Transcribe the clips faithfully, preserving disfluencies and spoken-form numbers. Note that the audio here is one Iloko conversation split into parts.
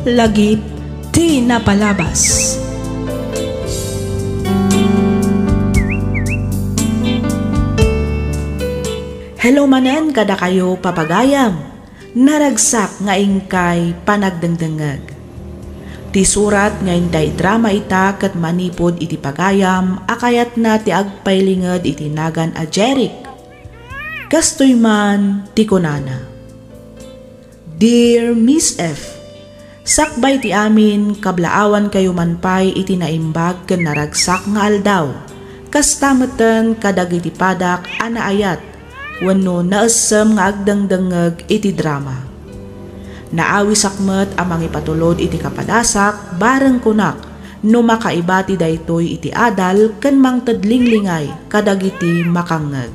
Lagip ti napalabas. Hello manen kadakayo, papagayam. Naragsak nga inkay panagdengdengngeg. Ti surat nga intay drama ita ket manipud iti pagayam a kayatna ti agpailinged iti nagan a Jeric. Kastoy man ti kunana. Dear Miss F, sakbay ti amin, kablaawankayo man pay iti naimbag ken naragsak nga aldaw. Kasta metten kadagiti padak a naayat wenno naessem nga agdengdengngeg iti drama. Naawisak met a mangipatulod iti kapadasak, bareng kunak no makaibati daytoy iti adal ken mangted linglingay kadagiti makangngeg.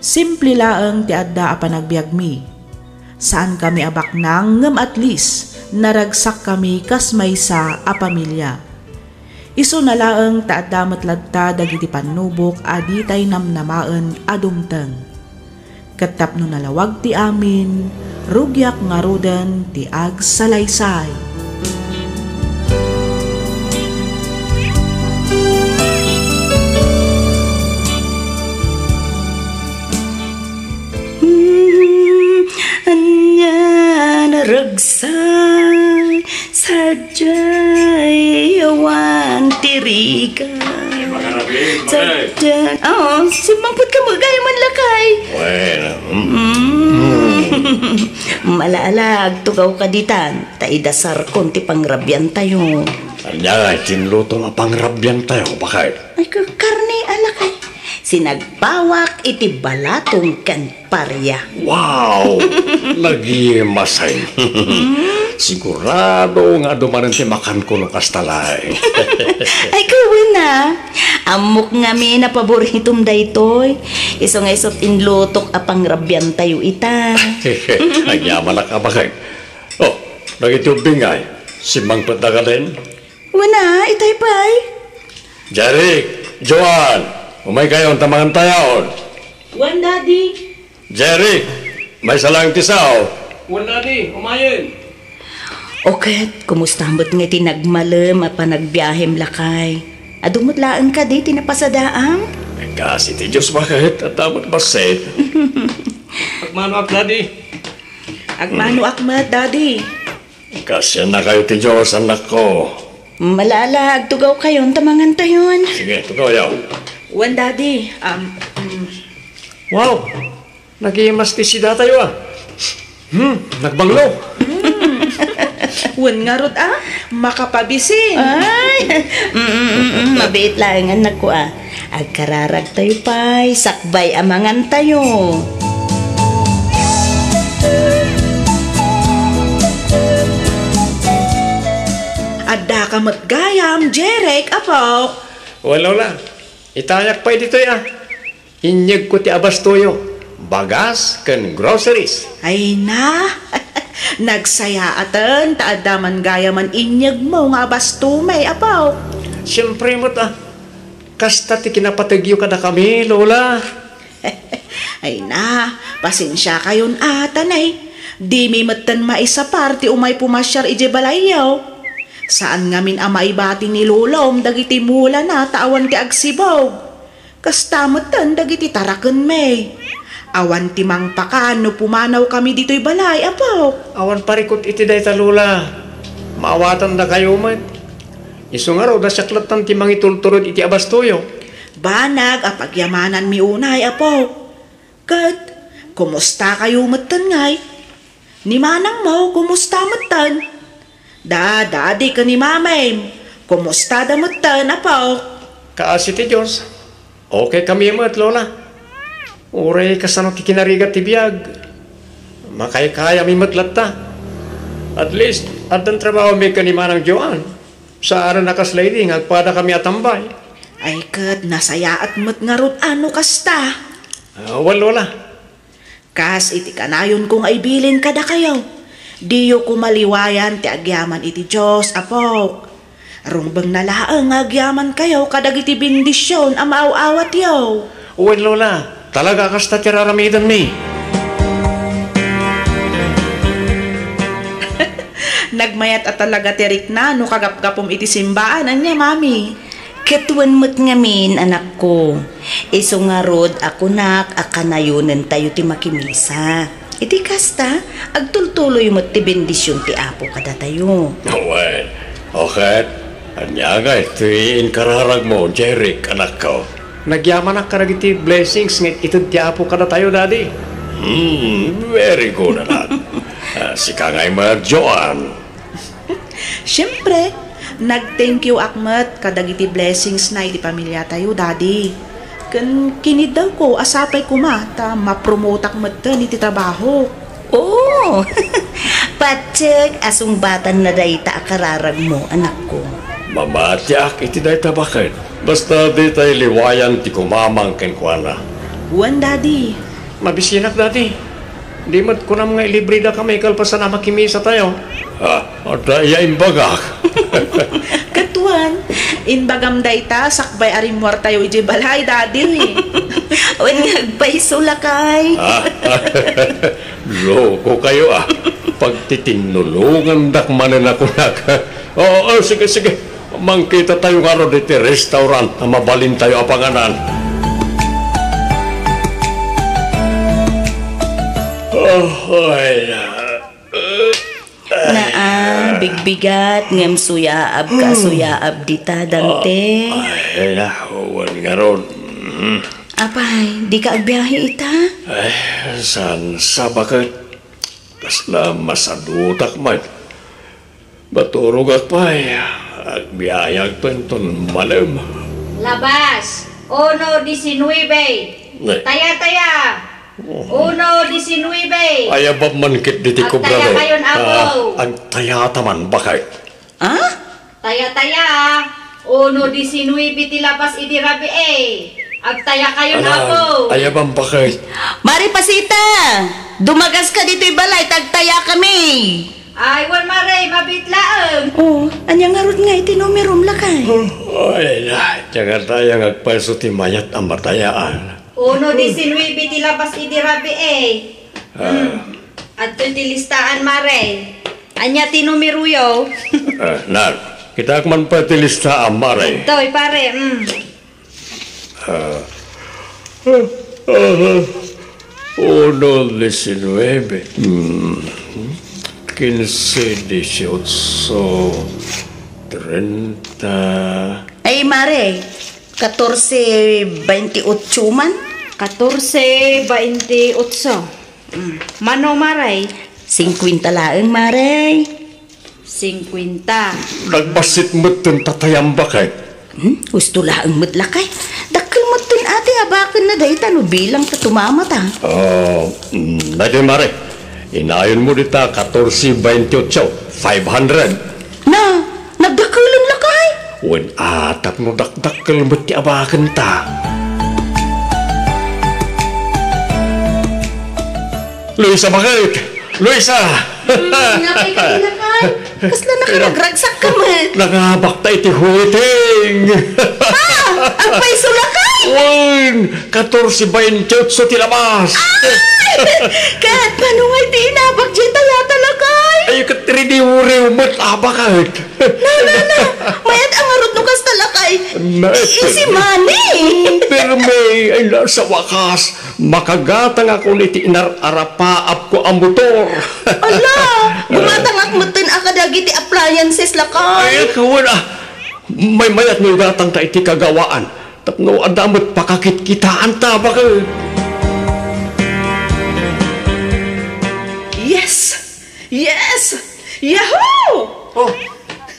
Simple laeng ti adda a panagbiagmi. Saankami a baknang ngem at least naragsakkami kas maysa a pamilya. Isuna laeng ta adda met latta dagiti pannubok a ditay namnamaen a dumteng. Ket tapno nalawag ti amin, rugiak ngaruden ti agsalaysay. Hmm, ania naragsak, sadiay awan ti rigat. Ay, makarabin, pare. Sadiay, oo, simmangpet ka met gayam man lakay. Wen, mm. Mm. Mala-ala, agtugaw ka ditan, ta idasarkon ti pangrabiantayo. Ania ngay ti inlutom a pangrabiantayo, baket? Ay, ka-, karne a lakay. Sinagpawak iti balatong ken paria. Wow! Nagimasen. Sigurado nga adu manen ti makanko no kasta laeng. Ay, kawen a. Ammok ngamin a paboritom daytoy. Isu nga isut' inlutok a pangrabiantayo ita. Agyamanak a baket. Oh, dagiti ubbing ngay, simmangpetda kadin? Wen a, itay pay. Jeric, Joan, umaykayon ta mangantayon. Wen, Daddy. Jeric, maysa laeng ti sao. Wen, Daddy, umayen. O ket, kumusta met nga iti nagmalem a panagbiahem lakay? Adu met laeng kadi ti napasadaam? Kaasi ti Dios baket, adda met bassit. Agmanoak, Daddy. Agmanoak met, Daddy. Kaasiannakayo ti Dios, annakko. Mala-ala, agtugawkayon ta mangantayon. Sige, tugawyo. Wen, Daddy, um, mm. Wow! Nagimas ti sidatayo, a. Hmm, nagbanglo. Mm. Wen ngarud, a, makapabisin. Ay, mm, mm, mm, mm, mabiit laeng, annakko, a. Agkararagtayo pay, sakbay a mangantayo. Addaka met gayam, Jeric, apo. Wen, Lola. Itayak pay ditoy, a. Inyegko ti abastoyo, bagas ken groceries. Ay na, nagsayaaten ta adda man gayaman inyegmo nga abasto, may apo. Siempre met, a. Kasta ti kinapategyo kadakami, Lola. Ay na, pasensiakayon a, tanay. Dimi metten maisapar ti umay pumasiar idiay balayyo. Saan ngamin a maibati ni Lolom dagiti mulana ta awan ti agsibog. Kasta metten dagiti tarakenmi. Awan ti mangpakan no pumanawkami ditoy balay, apo. Awan parikut iti dayta, Lola. Maawatandakayo met. Isu ngarud a siak latta ti mangitultured iti abastoyo. Banag a pagyamananmi unay, apo. Ket, kumustakayo metten ngay? Ni manangmo, kumusta metten? Da, dadi ken ni mamim, kumustada metten, apo? Kaasi ti Dios, okay kami met, Lola. Uray kasano ti kinarigat ti biag, makaykayami met latta. At least, addan trabahomi ken ni Manang Joan. Saan a kasla idi nga agpadakami a tambay. Ay ket, nasayaat met ngarud a no kasta. Ah, wen, Lola. Kas iti kanayonko nga ibilin kadakayo, diyo koma liwayan ti agyaman iti Dios, apo. Rungbengna laeng nga agyamankayo kadagiti bendision a maaw-awatyo. Wen, Lola, talaga a kasta ti raramidenmi. Nagmayat a talaga ti rikna no kagapgapum iti simbaan, ania, Mami? Ket wen met ngamin, anakko. Isu ngarud a kunak a kanayonentayo ti makimisa. Iti kasta, agtultuloy met ti bendision ti Apo kadatayo. Wen, o ket, ania ngay ti inkararagmo, Jeric, anakko? Nagyamanak kadagiti blessings nga ited ti Apo kadatayo, Daddy. Hmm, very good, anak. Ah, sika ngay met, Joan. Siempre, nag-thank you ak met kadagiti blessings na iti pamiliatayo, Daddy. Ken kiniddawko a sapay koma ta mapromotak metten iti trabaho. Oh! Patiek a sungbatanna dayta a kararagmo, anakko. Mamatiak iti dayta baket. Basta ditay liwayan ti kumamang kenkuana. Wen, Daddy. Mabisinak, Daddy. Di met kunam nga ilibreda kami kalpasan a makimisa tayo. Ah, adda iya imbagak. Katuan, imbagam dayta sakbay a rimmuar tayo idiay balay, Daddy. Wen nga agpayso, lakay. Ah, loko kayo, ah. Pagtitinulongandak manen a kunak. Oo, oh, sige, sige. Mangkita tayo ngarud iti restaurant a mabalin tayo a panganan. Oh, ay, ah, Naa, bigbigat, ngem suyaab ka, suyaab dita, Dante. Ay, na, wen ngarud. Mm. Apay, di ka agbiahe ita? Ay, saan sa baket? Kasla masadutak met. Maturogak pay. Agbiahe agpenton malem. Labas, uno diecinuebe. Ay. Taya, taya. Uno diecinuebe. Ayabam man ket diti kubra, Agtaya kayon, Apo. Ah, agtayata man, baket. Ah? Taya, taya. Uno diecinuebe ti labas idi rabii. Agtaya kayon, Apo. Ayabam, baket. Mari Pasita, dumagas ka ditoy balay, ta agtaya kami. Ay, wen, Mare, mabiit laeng. Oh, ania ngarud nga iti numerom, lakay? Ay, na, diak gayam agpayso ti mayat a matayaan. Uno diecinuebe ti labas idi rabii. Ah. Hmm. Adtoy ti listaan, Mare. Ania ti numeroyo? Ah, na, kitaek man pay ti listaan, Mare. Adtoy, pare, mm. Ah. Ah, ah, ah. Uno diecinuebe. Hmm. Quince dieciocho. Treinta. Ay, Mare. Catorce veintiocho man? Catorce veintiocho. Mm. Mano, Mare? Cincuenta laeng, Mare. Cincuenta. Nagbassit metten tatayam, baket. Hmm? Husto laeng met, lakay. Dakkel metten a ti abakenna dayta no bilang ta tumamata. Oh, mm, daytoy, Mare. Inayonmo dita catorce veintiocho, five hundred. Na, nagdakkelen, lakay? Wen, a, tapno dakdakkel met ti abakenta. Luisa, baket? Luisa! Hmm, napay ka, lakay? Kasla nakaragragsak ka met. Nangabak ta iti huiting. Ha? Agpayso, lakay? Wen, catorce veintiocho ti labas. Ay! Ket mano nga iti inabak diay tayata, lakay? Ay, ket ridiwriw met, a, baket. Na, na, na. Mayat a ngarud no kasta, lakay. Mayat. Easy money. Pirmi, ay, na, sa wakas. Makagatangakon iti inar-arapaapko a motor. Ala, gumatangak metten a kadagiti appliances, lakay. Ay, kawan, ah. Maymayat nga igatangta iti kagawaan. Tapno adda met pakakitkitaanta, baket. Yes! Yes! Yahoo! Oh,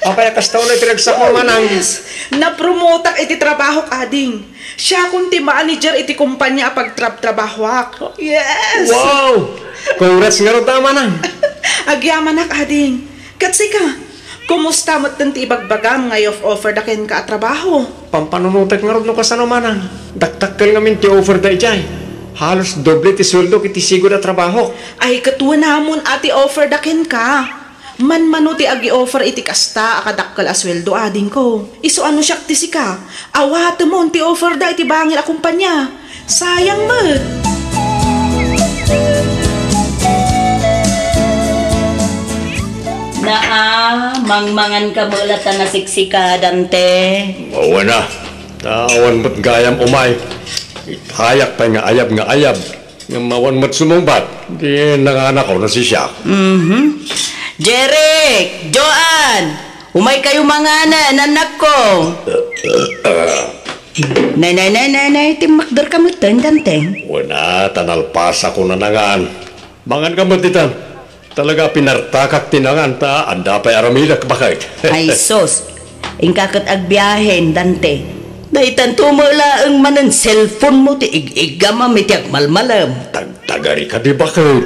apay a kasta unay ti ragsakmo, manang? Yes! Napromotak iti trabahok, ading. Siakon ti manager iti kompania a pagtrabtrabahoak. Yes! Wow! Congrats ngarud, a, manang. Agyamanak, ading. Ket sika, kumusta metten ti ibagbagam nga i-off-offer da kenka a trabaho? Pampanunotek ngarud no kasano, manang. Dakdakkel ngamin ti offer da idiay. Halos doble ti sueldok iti sigud a trabahok. Ay, ket wenamon a ti offer da kenka. Manmano ti agi-offer iti kasta a kadakkel a sueldo, adingko. Isu a no siak ti sika, awatemon ti offer da iti bangir a kompania. Sayang met. Naa, mangmangan ka met la ta nasiksika, Dante. Awan a. Ta awan met gayam umay. Itayak pay nga ayab nga ayab. Ngem awan met sumungbat. Di nanganako nasisiak. Mhm. Jeric, Joan, umay kayo manganen, annakko. Nay, nay, nay, nay, nay, timmakder ka met, Dante. Wen a, ta nalpasakon a nangan. Mangan ka met ditan. Talaga, pinartakak ti nangan ta adda pay aramidek, baket. Ay, sus. Inka ket agbiahen, Dante. Daytanto met laeng manen cellphone mo ti ig-iggam a iti agmalmalem. Tagtagari ka di, baket.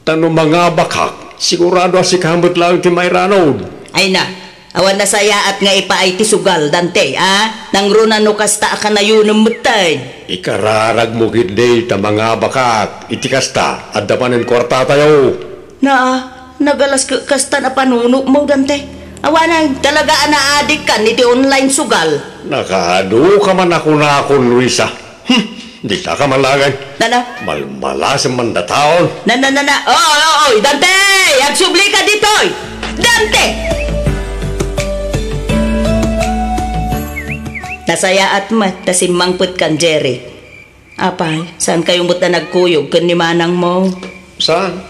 Ta no mangabakak, sigurado a sika met laeng ti mairanod. Ay na, awan nasayaat nga ipaay ti sugal, Dante, a? Nangruna no kasta a kanayonem metten. Ikararag mo ketdi ta mangabakak. Iti kasta, adda manen kuartatayo. Naa, nagalas ket kasta a panunotmo, Dante. Awanen, talaga a naadikkan iti online sugal. Nakaadu ka man a kunakon, Luisa. Hmm, dita ka malagan. Nana? Malmalasem man dataon. Nana, nana. Oy, oy, oy, Dante! Agsubli ka ditoy! Dante! Nasayaat met ta simmangpet kan Jerry. Apay, saan kayo met a nagkuyog ken ni manangmo? Saan?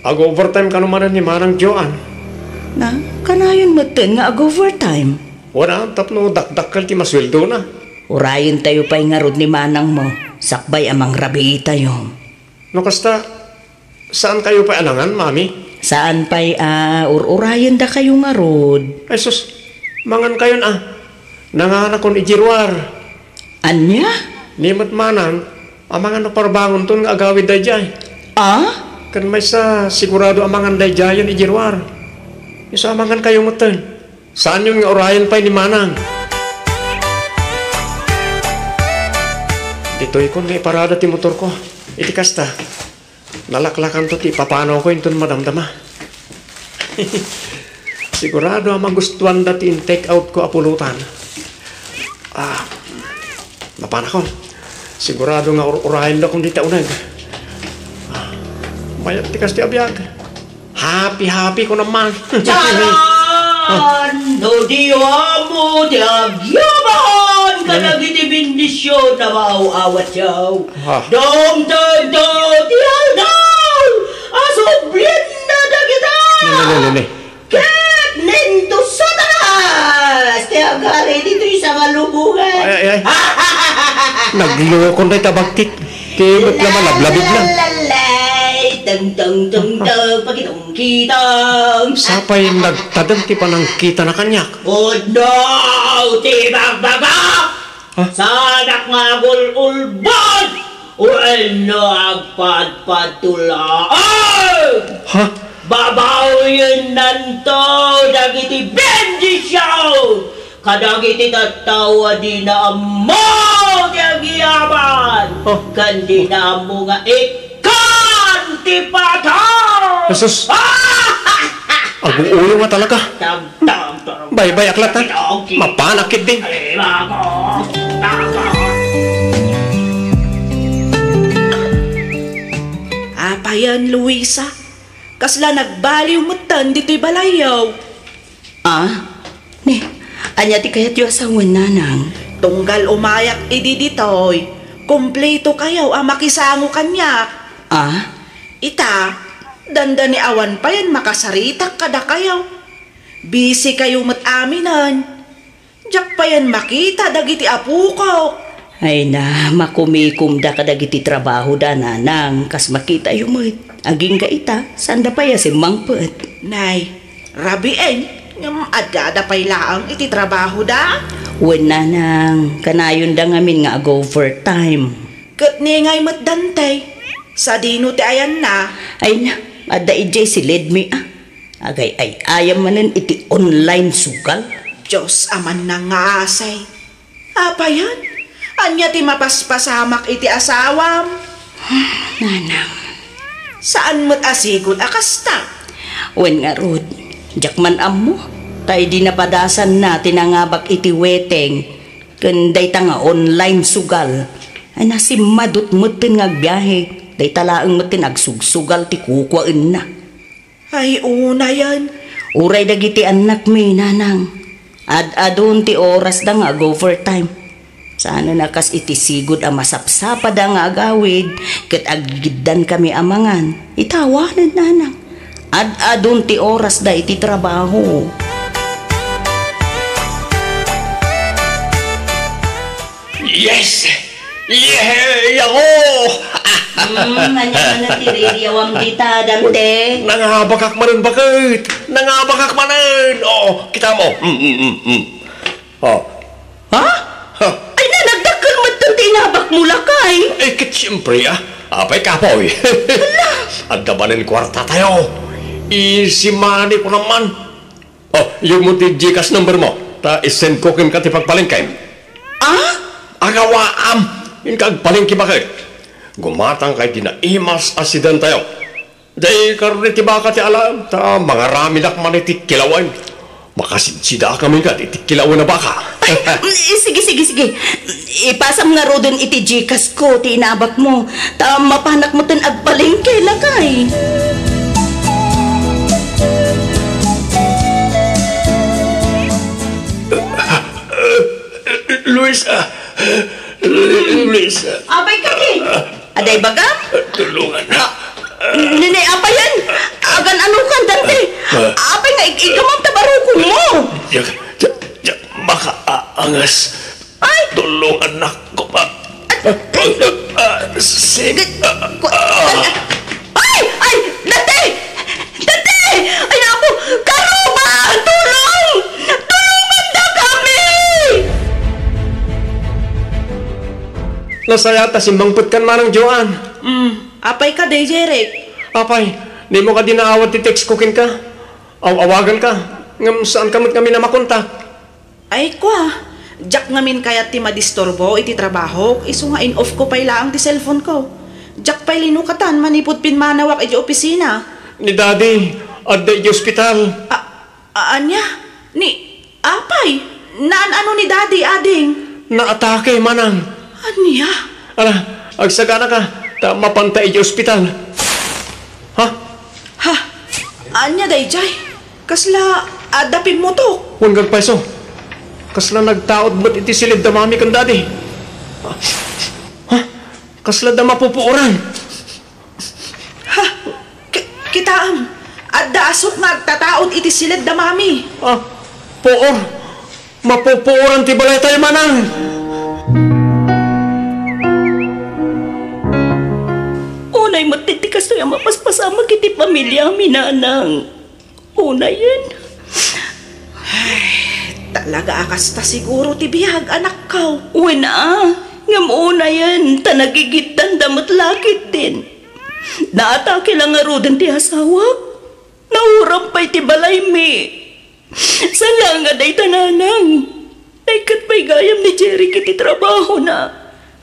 Ag-overtime kano manen ni Manang Joan. Na, kanayon metten nga ag-overtime. Wala, tapno dakdakkel ti masueldona. Urayen tayo pay ngarud ni manangmo, sakbay a mangrabiitayo. No kasta, saan kayo pay a nangan, Mami? Saan pay a ur-urayen dakayo ngarud? Ay sus, mangan kayon a. Nanganakon iti ruar. Ania? Ni met manang, amangan no parbangonton nga agawid daydiay. A? Ken maysa, sigurado amangan daydiayen iti ruar. Isu amangan kayo metten. Saanyon nga urayen pay ni manang. Ditoykon nga iparada ti motorko. Iti kasta, nalaklakanto ti ipapanawko inton madamdama. Sigurado a magustuanda ti in-take outko a pulutan. Ah, mapanakon. Sigurado nga ur-urayendakon dita uneg. Ah, mayat ti kasta a biag. Happy, happy ko naman. Charan! No di amo ti agyaman kadagiti bendision a maaw-awatyo. Ah. Dumtengto ti aldaw a sublienna dagita. Ne, ne, ne, ne, ne. Ket ninto Satanas ti agari ditoy sangalubongan. Ay, ay, ay. Naglokon dayta bagtik. Ti met la malablabid na. Lalalay, teng, teng, teng, teng, pakitong, kitong. Sapay nagtadem ti panangkitana kaniak. Pudno ti bagbagak! Ha? Saanak nga agul-ulbod wenno agpadpadto laeng. Ha? Babawennanto dagiti bendision kadagiti tattao a dina ammo ti agyaman, oh, ken dina ammo nga ikkan ti patay. Jesus! Aguuyo nga talaga. Tam, tam, tam. Baybay-ak latta. Mapanak ketdi. Alimago. Takot. Apayen, Luisa? Kasla nagbaliw metten ditoy balayyo. Ah? Ni, ania ti kayatyo a sawen, nanang? Tunggal umayak idi ditoy, kumpleto kayo a makisango kaniak. Ah? Ita, dandani awan payen makasaritak kadakayo. Busy kayo met aminen. Diak payen makita dagiti apokok. Ay na, makumikomda kadagiti trabahoda, nanang, kas makitayo met. Agingga ita, saanda pay a simmangpet. Nay, rabiin, ngem addada pay laeng iti trabahoda? Wen, nanang, kanayonda ngamin nga ag-overtime. Ket ni ngay met Dante, sadino ti ayanna? Ay na, adda idiay silidmi a. Agay-ay-ayam manen iti online sugal. Dios a mannangngaasi. Apayen? Ania ti mapaspasamak iti asawam? Nanang. Saan met a sigud a kasta? Wen ngarud, diak man ammo. Ta idi napadasanna ti nangabak iti weteng, ken dayta nga online sugal, ay nasimmadut metten nga agbiahe. Dayta laeng metten agsugsugal ti kukuaenna. Ay, unayen, Uray dagiti annakmi, nanang, ad-adun ti orasda nga ag-overtime. Saan a kas iti sigud a masapsapada nga agawid ket aggiddankami a mangan. Ita awanen, nanang. Ad-adun ti orasda iti trabaho. Yes! Yeah! Yahoo! Mm, ania manen ti ririawam dita, Dante? Nangabakak manen, baket. Nangabakak manen. Oo, kita mo. Mm, mm, mm, mm. Oh. Ha? Ha? Ay, nanagdakkel met ti inabakmo, lakay. Eh, ket siyempre, ah. Apay, kapoy. Hala. Adda manen kuartatayo. Easy money ko naman. Oh, iyegmo ti Gcash number mo. Ta isend ko kenka ti pagpalengkem. Ah? Agawaam. Inka agpalengke, baket. Gumatangka iti naimas a sedan tayo. Daydi karne ti baka ti alaem, ta mangaramidak man iti kilawen. Makasidsidaakami kad iti kilawen a baka. Ay, sige, sige, sige. Ipasam ngaruden iti Gcash ko ti inabakmo, ta mapanak metten agpalengke, lakay. Luis, ah, Luis, ah. Apay kadi? Aday baga? Tulungan na. Ah, nini, apayen? Agan-ano kan, Dante? Ah. Apay nga ig-igamam ta barukong mo? Ya, ya, ya, makaangas. Ay! Tulungan na ko, ma. Ah, ah, ah, si-, ah, ah. Ay! Ay! Dante! Dante! Ay, apo! Karuba! Tulong! Tulungan da kami! Nasaya ta simmangpet kan Manang Joan. Mm, apay ka, Day Jeric? Apay, dimo kadi naawat ti text ko kenka? Aw-awagan ka, ngem saan ka met ngamin a makontak? Ay, kua, diak ngamin kayat ti madisturbo iti trabahok, isu nga in-off ko pay laeng ti cellphone ko. Diak pay linukatan manipud pimmanawak idiay opisina. Ni Daddy, adda idiay ospital. A-, a-, ania? Ni, apay? Naan-ano ni Daddy, ading? Naatake, manang. Ania? Ala, agsaganaka, ta mapanta idiay ospital. Ha? Ha? Ania daydiay? Kasla adda pimmutok? Wen, gagpayso. Kasla nagtaud met iti siled da Mami ken Daddy. Ha? Kasla da mapupuoran. Ha? Ki-, kitaem, adda a suk nga agtataud iti siled da Mami. Ah, puor. Mapupuoran ti balaytayo, manang. Unay met ti kastoy a mapaspasamak iti pamiliami, nanang. Unayen. Ay, talaga a kasta siguro ti biag, anakko. Wen a, ngem unayen, ta nagigiddanda met la ketdin. Naatake la ngaruden ti asawak. Nauram pay ti balaymi. Saan laeng a dayta, nanang. Naikkat pay gayam ni Jeric iti trabahona.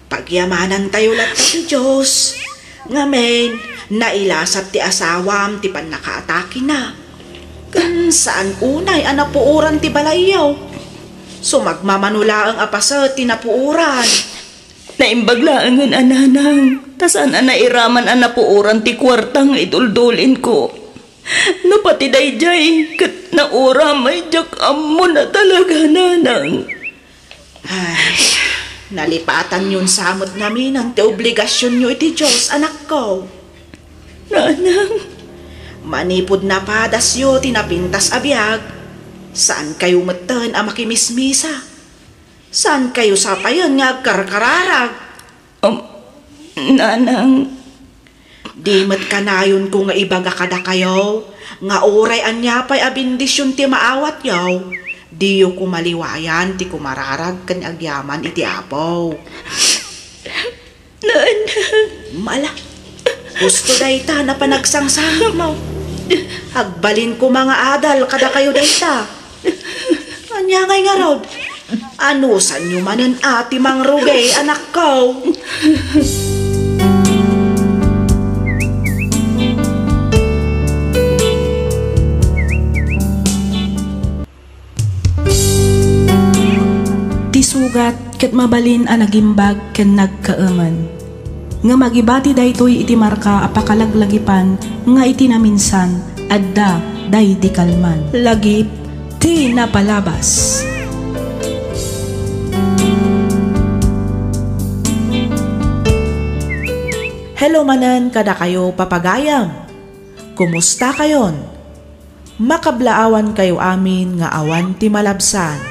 Pagyamanantayo latta ti Dios. Ngamin, nailasat ti asawam ti pannakaatakena. Ken saan unay a napuoran ti balayyo. Sumagmamano laeng a paset ti napuoran. Naimbag laengen a, nanang, ta saan a nairaman a napuoran ti kuarta nga iduldulinko. No pati daydiay ket nauramay, diak ammo na talaga, nanang. Ay, nalipatanyon sa met ngamin ti obligasionyo iti Dios, anakko. Nanang. Manipud napadasyo ti napintas a biag, saankayo metten a makimismisa. Saankayo sapayen nga agkarkararag. Um, nanang. Di met kanayonko nga ibaga kadakayo nga uray ania pay a bendision ti maawatyo, diyo koma liwayan ti kumararag ken agyaman iti Apo. Nanang. Mala. Husto dayta a panagsangsangitmo. Agbalin koma nga adal kadakayo dayta. Ania ngay ngarud? Anusanyo manen a ti mangrugi, anakko. Ti sugat ket mabalin a nagimbag ken nagkaemen. Ngem agibati daytoy iti marka a pakalaglagipan nga iti naminsan, adda daydi kalman. Lagip ti napalabas. Hello manen kadakayo, papagayam. Kumusta kayon? Makablaawan kayo amin nga awan ti malabsan.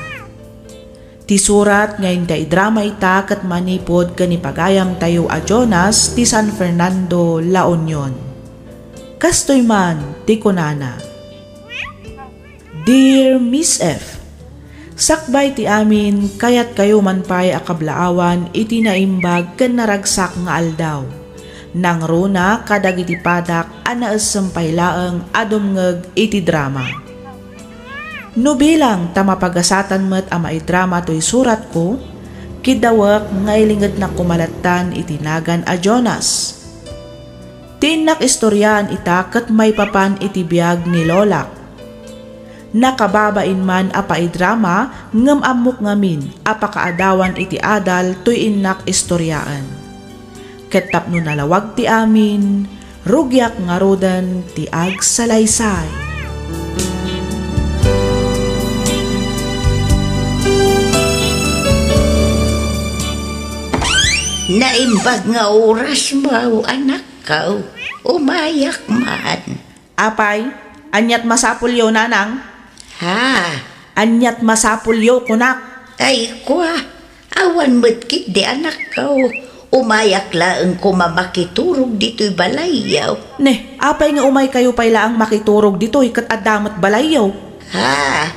Ti surat nga inka idrama ita ket manipud ken ni pagayamtayo a Jonas ti San Fernando, La Union. Kastoy man ti kunana, Dear Miss F, sakbay ti amin, kayatkayo man pay a kablaawan iti naimbag ken naragsak nga aldaw. Nangruna kadagiti padak a naessem pay laeng a dumngeg iti drama. No bilang ta mapagasatan met a maidrama toy suratko, kiddawek nga ilingednak koma lattan iti nagan a Jonas. Ti innak istoriaan ita ket maipapan iti biag ni lolak. Nakababain man a paidrama ngem ammok ngamin a pakaadawan iti adal toy innak istoriaan. Ket tapno nalawag ti amin, rugiak ngaruden ti agsalaysay. Naimbag nga oras mo, anakko. Umayak man. Apay, aniat masapulyo, nanang? Ha? Aniat masapulyo, kunak? Ay, kua, awan met ketdi, anakko. Umayak laeng koma makiturog ditoy balayyo. Ne, apay nga umaykayo pay laeng makiturog ditoy ket adda met balayyo? Ha?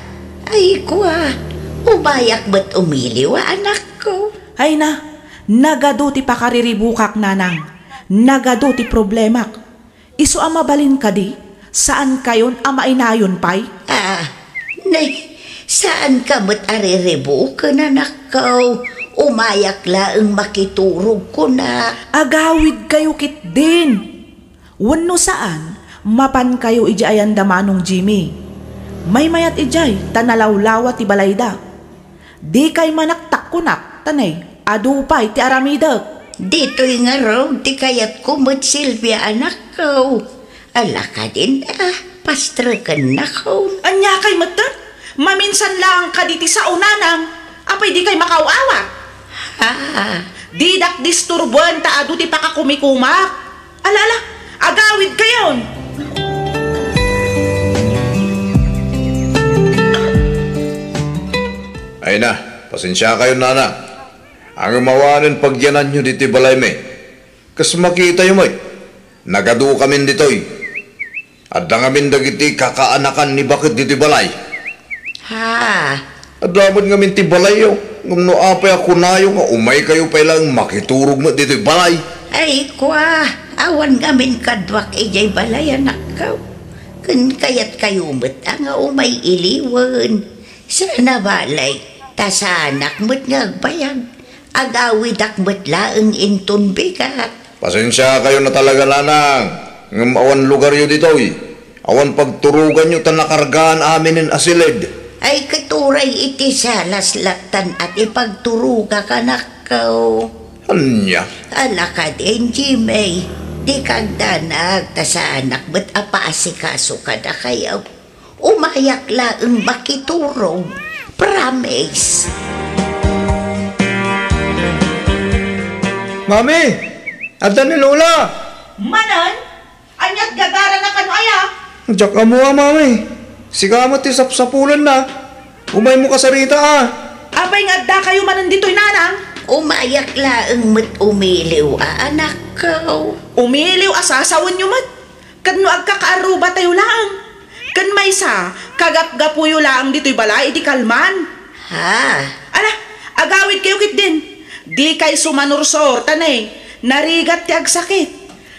Ay, kua, umayak met umiliw a, anakko. Ay na, nagadu ti pakariribukak, nanang. Nagadu ti problemak. Isu a mabalin kadi, saankayon a mainayon pay? Ah, ne, saanka met a riribuken, anakko. Umayak laeng makiturog, kunak. Agawidkayo ketdin. Wenno saan, mapankayo idiay ayan da Manong Jimmy. Maymayat idiay ta nalawlawa ti balayda. Dikay manaktak, kunak, ta ne, adu pay ti aramidek. Ditoy ngarud ti kayatko met, Silvia, anakko. Ala kadin a, pastreken nakon. Aniakay metten? Maminsan laeng kadi ti sao, nanang. Apay dikay makaaw-awat? Ha? Didak disturboen ta adu ti pakakumikumak. Ala, ala, agawidkayon. Ay na, pasensiakayon, nanang. Ngem awanen pagyananyo ditoy balaymi. Kas makitayo met, nagadukamin ditoy. Adda ngamin dagiti kakaanakan ni baket ditoy balay. Ha? Adda met ngamin ti balayyo, ngem no apay a kunayo nga umaykayo pay laeng makiturog met ditoy balay? Ay, kua, awan ngamin kaduak idiay balay, anakko. Ken kayatkayo met a nga umay iliwen. Sana balay, ta saanak met nga agbayag. Agawidak met laeng inton bigat. Pasensiakayon a talaga, nanang, ngem awan lugaryo ditoy. Awan pagturoganyo ta nakargaan aminen a silid. Ay, ket uray iti salas lattan a ti pagturogak, anakko. Ania? Ala kadin, Jimmy, dika agdanag ta saanak met a paasikaso kadakayo. Umayak laeng makiturog. Promise. Mami! Adda ni Lola! Manen? Aniat gagarana kano aya? Diak ammo a, Mami. Sika met ti sapsapulenna. Umaymo kasarita a. Apay nga addakayo manen ditoy, nanang? Umayak laeng met umiliw a, anakko. Umiliw a sasawenyo met? Ket no agkakaarrubatayo laeng, ken maysa, kagapgapuyo laeng ditoy balay iti kalman. Ha? Ala, agawidkayo ketdin. Dikay sumanursor, ta ne, narigat ti agsakit.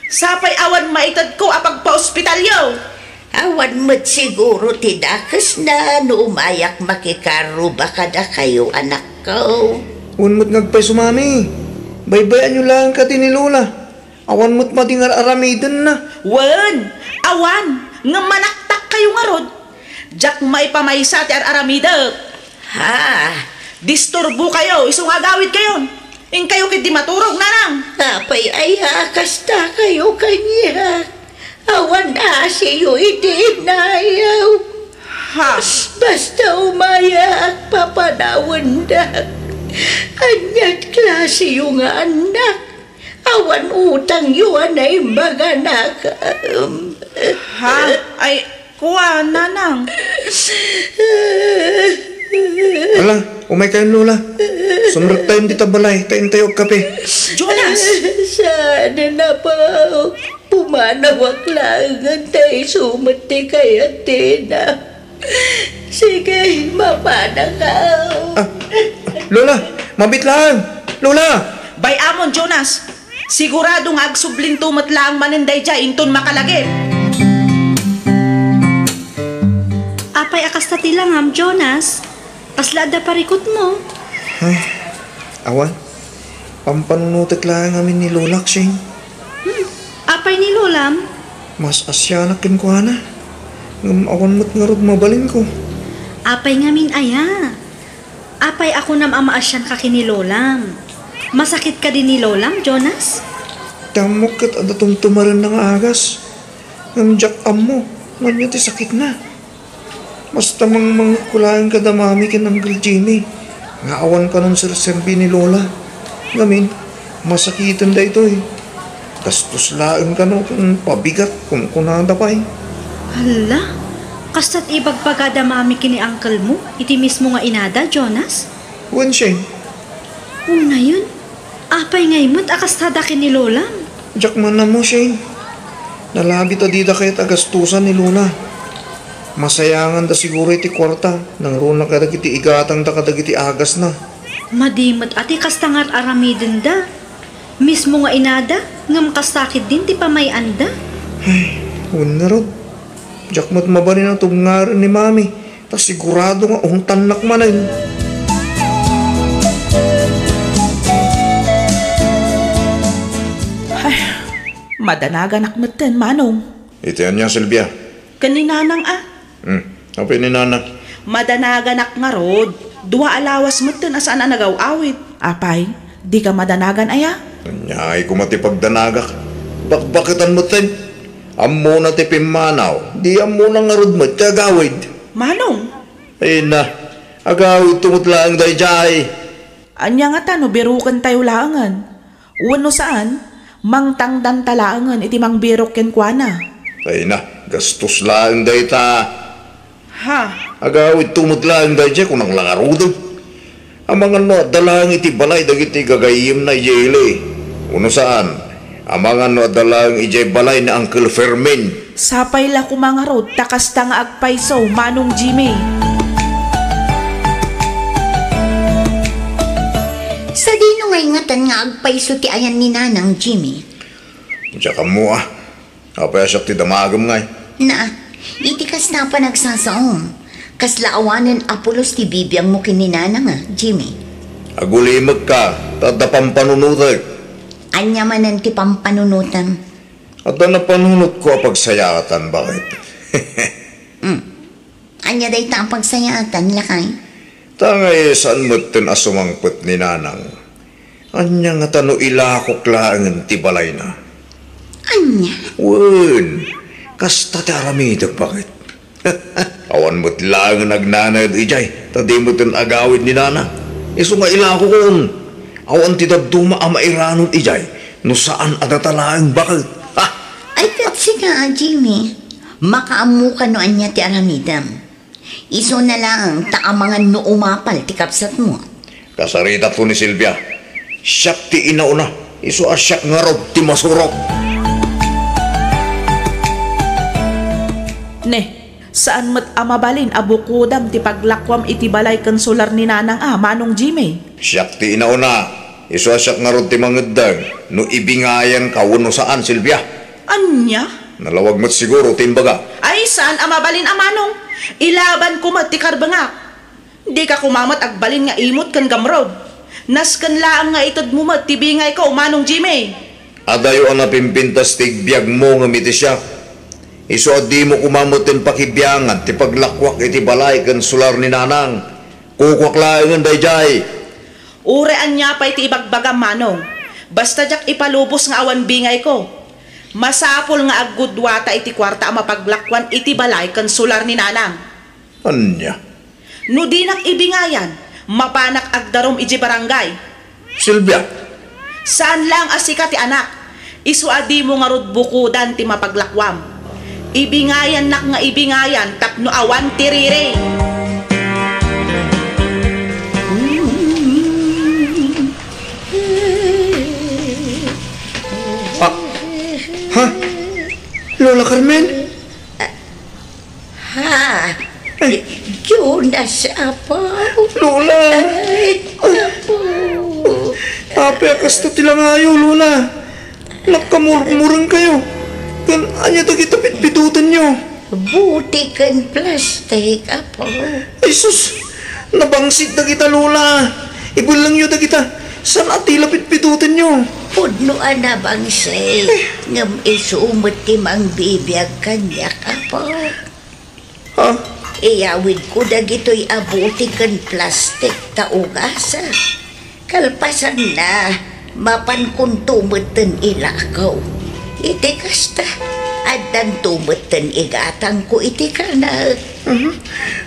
Sapay awan maitedko a pagpaospitalyo. Awan met siguro ti dakesna no umayak makikarruba kadakayo, anakko. Wen met nga agpayso, Mami. Baybay-anyo laeng kadi ni Lola. Awan met madi nga ar-aramidenna. Wen, awan, ngem manaktakkayo ngarud. Diak maipamaysa ti ar-aramidek. Ha? Disturbokayo, isu nga agawidkayon. Inkayo ketdi maturog, nanang. Apay aya a kastakayo kaniak? Awan asiyo iti inayo. Ha? Basta umayak, papanawendak. Aniat klasiyo nga annak? Awan utangyo a naimbag a nakam. Ha? Ay, kua, nanang. Ala, umaykayon, Lola. Sumrektayon dita balay, ta intayo agkape. Jonas! Saan na po? Pumanawak laengen ta isu met ti kayatna. Sige, mapanakaw. Ah, Lola, mabiit laeng. Lola! Bay-amon, Jonas. Sigurado nga agsublinto met laeng manen daydiay inton makalagip. Apay a kasta ti langam, Jonas? Kasla adda parikutmo? Ay, awan. Pampanunotek laeng amin ni Lolak, Shane. Hmm, apay ni Lolam? Mas asianak kenkuana. Ngem awan met ngarud mabalinko. Apay ngamin aya? Apay a kunam a maasianka ken ni Lolam? Masakit kadi ni Lolam, Jonas? Ti ammok ket adda tumtumarenna nga agas. Ngem diak ammo no ania ti sakitna. Basta mangmangekko laeng kada Mami ken Uncle Jimmy nga awan kanon serserbi ni Lola. Ngamin, masakiten daytoy. Gastos laeng kano ken pabigat, kunkunada pay. Hala, kasta ti ibagbagada Mami ken ni Uncle mo iti mismo nga inada, Jonas? Wen, Shane. Unayen, apay ngay met a kastada ken ni Lolam? Diak man ammo, Shane. Nalabit a dida kayat a gastusan ni Lola. Masayanganda siguro iti kuarta, nangruna kadagiti igatangda kadagiti agasna. Madi met a ti kasta nga ar-aramidenda. Mismo nga inada, ngem kasta ketdin ti pamay-anda. Ay, wen ngarud. Diak met mabalin a tubngaren ni Mami. Ta sigurado nga ungtannak manen. Ay, madanaganak metten, Manong. Iti ania, Silvia? Ken ni Nanang a. Hmm, apay ni Nanang? Madanaganak ngarud. Dua a lawas metten a saan a nagaw-awid. Apay, dika madanagan aya? Aniay koma ti pagdanagak? Bakbaketan metten. Ammona ti pimmanaw, di ammona ngarud met ti agawid. Manong? Ay na, agawidto met laeng daydiay. Ania ngata no birukentayo laengen? Wenno saan, mangtangdanta laengen iti mangbirok kenkuana. Ay na, gastos laeng dayta. Ha? Agawidto met laeng daydiay, kunak la ngaruden. Amangan no adda laeng iti balay dagiti gagayyemna idiay ili. Wenno saan, amangan no adda laeng idiay balay ni Uncle Fermin. Sapay la koma ngarud ta kasta nga agpayso, Manong Jimmy. Sadino ngay ngatan nga agpayso ti ayan ni Nanang, Jimmy? Diak ammo a. Apay a siak ti damagem ngay? Na, iti kasta a panagsasaom, kasla awanen a pulos ti bibiangmo ken ni Nanang a, Jimmy. Agulimekka, ta adda pampanunotek. Ania manen ti pampanunotem? Adda napanunotko a pagsayaatan, baket. Hmm. Ania dayta a pagsayaatan, lakay? Ta ngay saan metten a sumangpet ni Nanang. Ania ngata no ilakok laengen ti balayna? Ania? Wen, kasta ti aramidek, baket. Awan met laengen agnanaed idiay, ta di metten agawid ni Nanang. Isu nga ilakokon. Awan ti dadduma a mairanod idiay, no saan a data laeng, baket. Ha? Ay, ket sika a, Jimmy, makaammoka no ania ti aramidem. Isuna laeng ta amangan no umapal ti kabsatmo. Kasaritakto ni Silvia. Siak ti inauna, isu a siak ngarud ti masurok. Ne, saan met a mabalin a bukodam ti paglakuam iti balay ken solar ni Nanang a, Manong Jimmy. Siak ti inauna, isu a siak ngarud ti mangeddeng no ibingayanka wenno saan, Silvia. Ania? Nalawag met siguro ti imbaga. Ay, saan a mabalin a, Manong. Ilabanko met ti karbengak. Dika koma met agbalin nga imut ken gamrud. Nasken laeng nga itedmo met ti bingayko, Manong Jimmy. Adayo a napimpintas ti igbiagmo ngem iti siak. Isu a dimo koma metten pakibiangan ti paglakuak iti balay ken solar ni Nanang. Kukuak laengen daydiay. Uray ania pay ti ibagbagam, Manong. Basta diak ipalubos nga awan bingayko. Masapul nga aggudduata iti kuarta a mapaglakuan iti balay ken solar ni Nanang. Ania? No dinak ibingayan, mapanak agdarum idiay barangay. Silvia! Saan laeng a sika ti anak. Isu a dimo ngarud bukodan ti mapaglakuam. Ibingayannak nga ibingayan tapno awan ti riri. Ah, ha? Lola Carmen? Ha? Ay. Jonas, Apo. Lola! Ay, Apo. Apay a kasta ti langayo, Lola? Nagkamurmureng kayo. Ken ania dagita pitpitutenyo? Buti ken plastik, Apo. Ay sus! Nabangsit dagita, Lola. Ibellengyo dagita. Saan a tila pitpitutenyo? Pudno a nabangsit. Eh. Ngem isu met ti mangbibiag kaniak, Apo. Ha? Iyawidko dagitoy a buti ken plastik ta ugasak. Kalpasanna, mapankonto metten ilako. Iti kasta, addanto metten igatangko iti kanek. Mhm.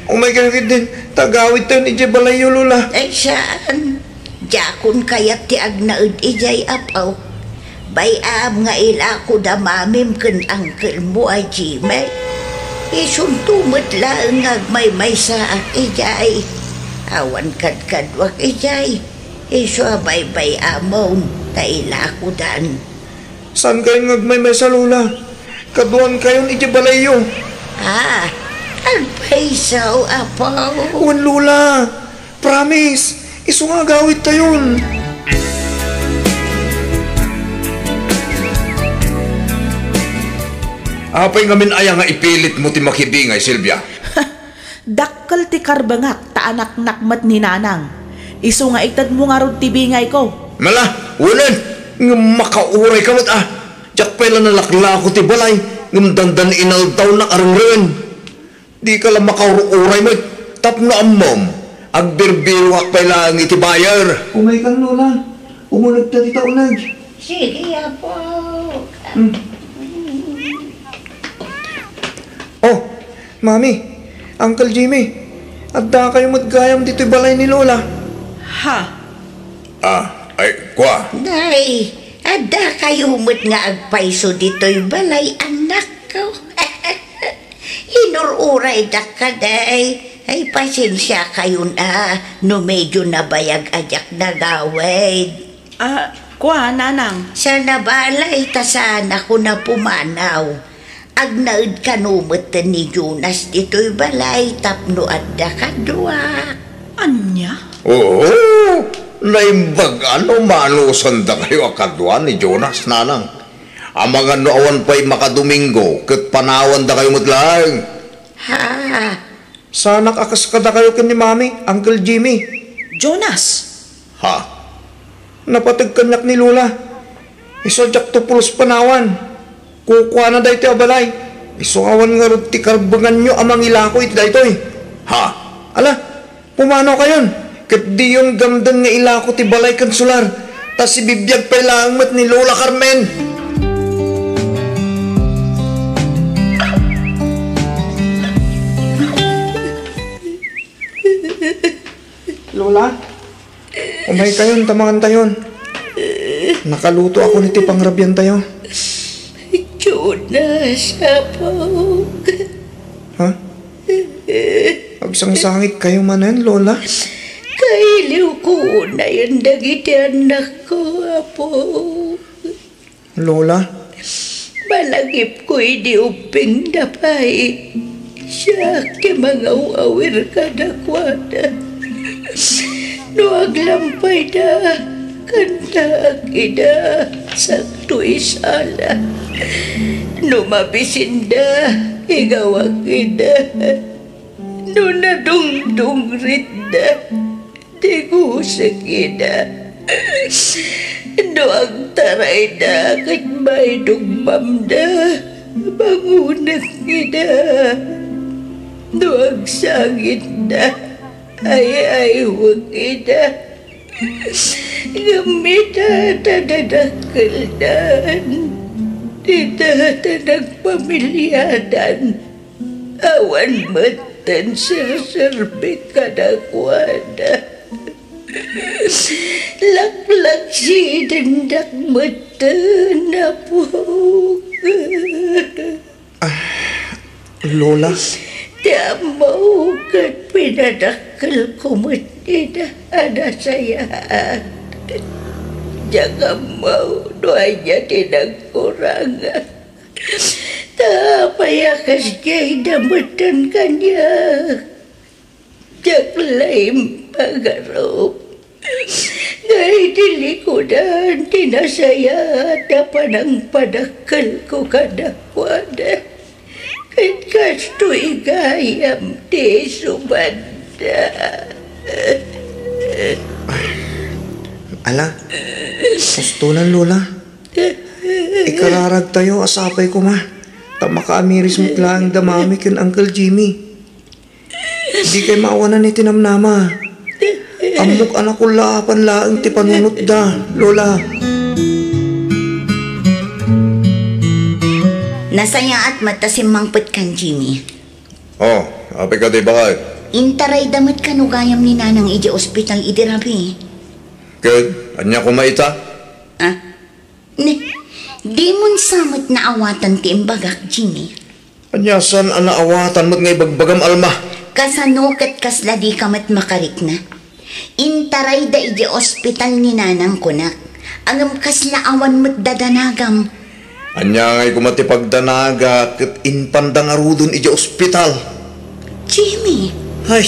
Umay kayo ketdin, ta agawidtayon idiay balayyo, Lola. Ay, saan. Diakon kayat ti agnaed idiay, Apo. Bay-am nga ilakoda mamim ken angkelmo a Jimmy. Isunto met laeng nga agmaymaysaak idiay. Awan kadkaduak idiay. Isu a baybay-amon ta ilakodan. Saan kayon nga agmaymaysa, Lola? Kaduan kayon idiay balayyo. Ah, agpayso, Apo. Wen, Lola. Promise. Isu nga agawidtayon. Apay ngamin aya nga ipilitmo ti makibingay, Silvia? Dakkel ti karbengak ta anaknak met ni Nanang. Isu nga itedmo ngarud ti bingayko. Mala, wenen, ngem makaurayka met a. Diak pay la nalaklako ti balay, ngem dandan inaldawnak a rengreng. Dika la makaur-uray met tapno ammom, agbirbirokak pay laeng iti buyer. Umaykan, Lola. Umunegta dita uneg. Sige, Apo. Hmm. Oh, Mami, Uncle Jimmy, addakayo met gayam ditoy balay ni Lola. Ha? Ah, ay, kua. Nay, addakayo met nga agpayso ditoy balay, annakko. Inur-uraydak kadi. Ay, pasensiakayon a no medyo nabayag a diak nagawid. Ah, kua, Nanang. Sana balay ta saanakon a pumanaw. Agnaed kano met ni Jonas ditoy balay tapno adda kaduak. Ania? Oo, naimbag a no manusandakayo a kadua ni Jonas, Nanang. Amangan no awan pay makadomingo ket panawandakayo met laeng. Ha? Saanak a kas kadakayo ken ni Mami, Uncle Jimmy. Jonas! Ha? Napateg kaniak ni Lola. Isu a diakto pulos panawan. Kukuana daytoy a balay. Isu awan ngarud ti karbenganyo a mangilako iti daytoy. Ha? Ala, pumanaw kayon, ket diyon gamden nga ilako ti balay ken solar, ta sibibiag pay laeng met ni Lola Carmen. Lola, umay kayon ta mangantayon. Nakalutoakon iti pangrabiantayo. Jonas, Apo. Ha? Agsangsangit kayo manen, Lola? Kailiwko unayen dagiti annakko, Apo. Lola? Malagipko idi ubbingda pay. Siak ti mangaw-awir kadakuada. No aglampayda, kantaak ida, sakto isala. No mabisinda, igawak ida. No nadungdungritda, digusek ida. No agtarayda ket maidugmamda, bangonek ida. No agsangitda, ay-aywek ida. Ngem ita ta dadakkeldan, Ita ta nagpamiliadan, awan metten serserbi kadakuada. Laklaksidenda metten, Apo. Ah, Lola? Ti ammo ket pinadakkelko met ida a nasayaat. Diak ammo no ania ti nagkurangak. Ta apay a kasdiay da metten kaniak? Diak la impagarup. Nga idi likudan ti nasayaat a panangpadakkelko kadakuada, ket kastoy gayam ti isubadda. Ala, kastonan, Lola. Ikararagtayo a sapay koma ta makaamiris met laeng da Mami ken Uncle Jimmy. Dikay maawanan iti namnama. Ammok a nakullaapan laeng ti panunotda, Lola. Nasayaat met ta simmangpetkan, Jimmy. Oh, apay kadi, baket? Intarayda met kano gayam ni Nanang idiay ospital idi rabii. Ket ania koma ita? Ah, ne, dimon sa met naawatan ti imbagak, Jimmy. Ania, saan a naawatan met nga ibagbagam, Alma? Kasano ket kasla dika met makarikna? Intarayda idiay ospital ni Nanang, kunak. Ngem kasla awan met dadanagam. Ania ngay koma ti pagdanaga ket impanda ngaruden idiay ospital? Jimmy! Ay,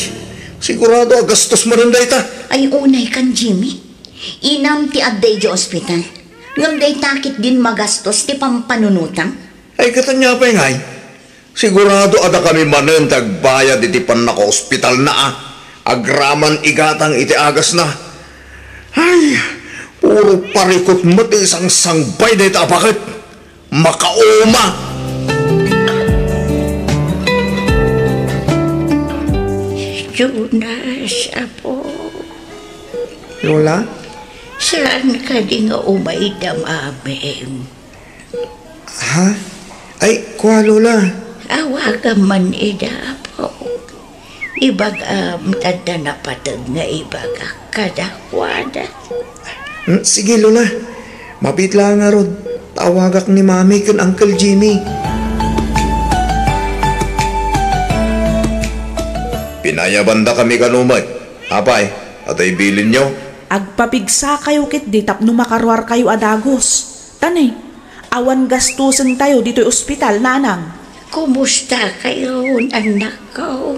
sigurado a gastos manen dayta. Ay, unay kan, Jimmy. Inam ti adda idiay ospital. Ngem dayta ketdin magastos ti pampanunotam. Ay, ket ania pay ngay? Sigurado a dakami manen ti agbayad iti pannakaospitalna a agraman igatang iti agasna. Ay, puro parikut met ti sangsangbay dayta a baket. Makauma! Jonas, Apo. Lola? Saan kadi nga umayda, Mamim? Ha? Ay, kua, Lola. Awagam man ida, Apo. Ibagam ta adda napateg nga ibagak kadakuada. Hmm, sige, Lola. Mabiit laeng ngarud. Awagak ni Mami ken Uncle Jimmy. Pinayabandakami kano met. Apay, atoy bilinyo? Agpapigsakayo ketdi tapno makaruarkayo a dagus. Ta ne, awan gastosentayo ditoy ospital, Nanang. Kumustakayon, annakko?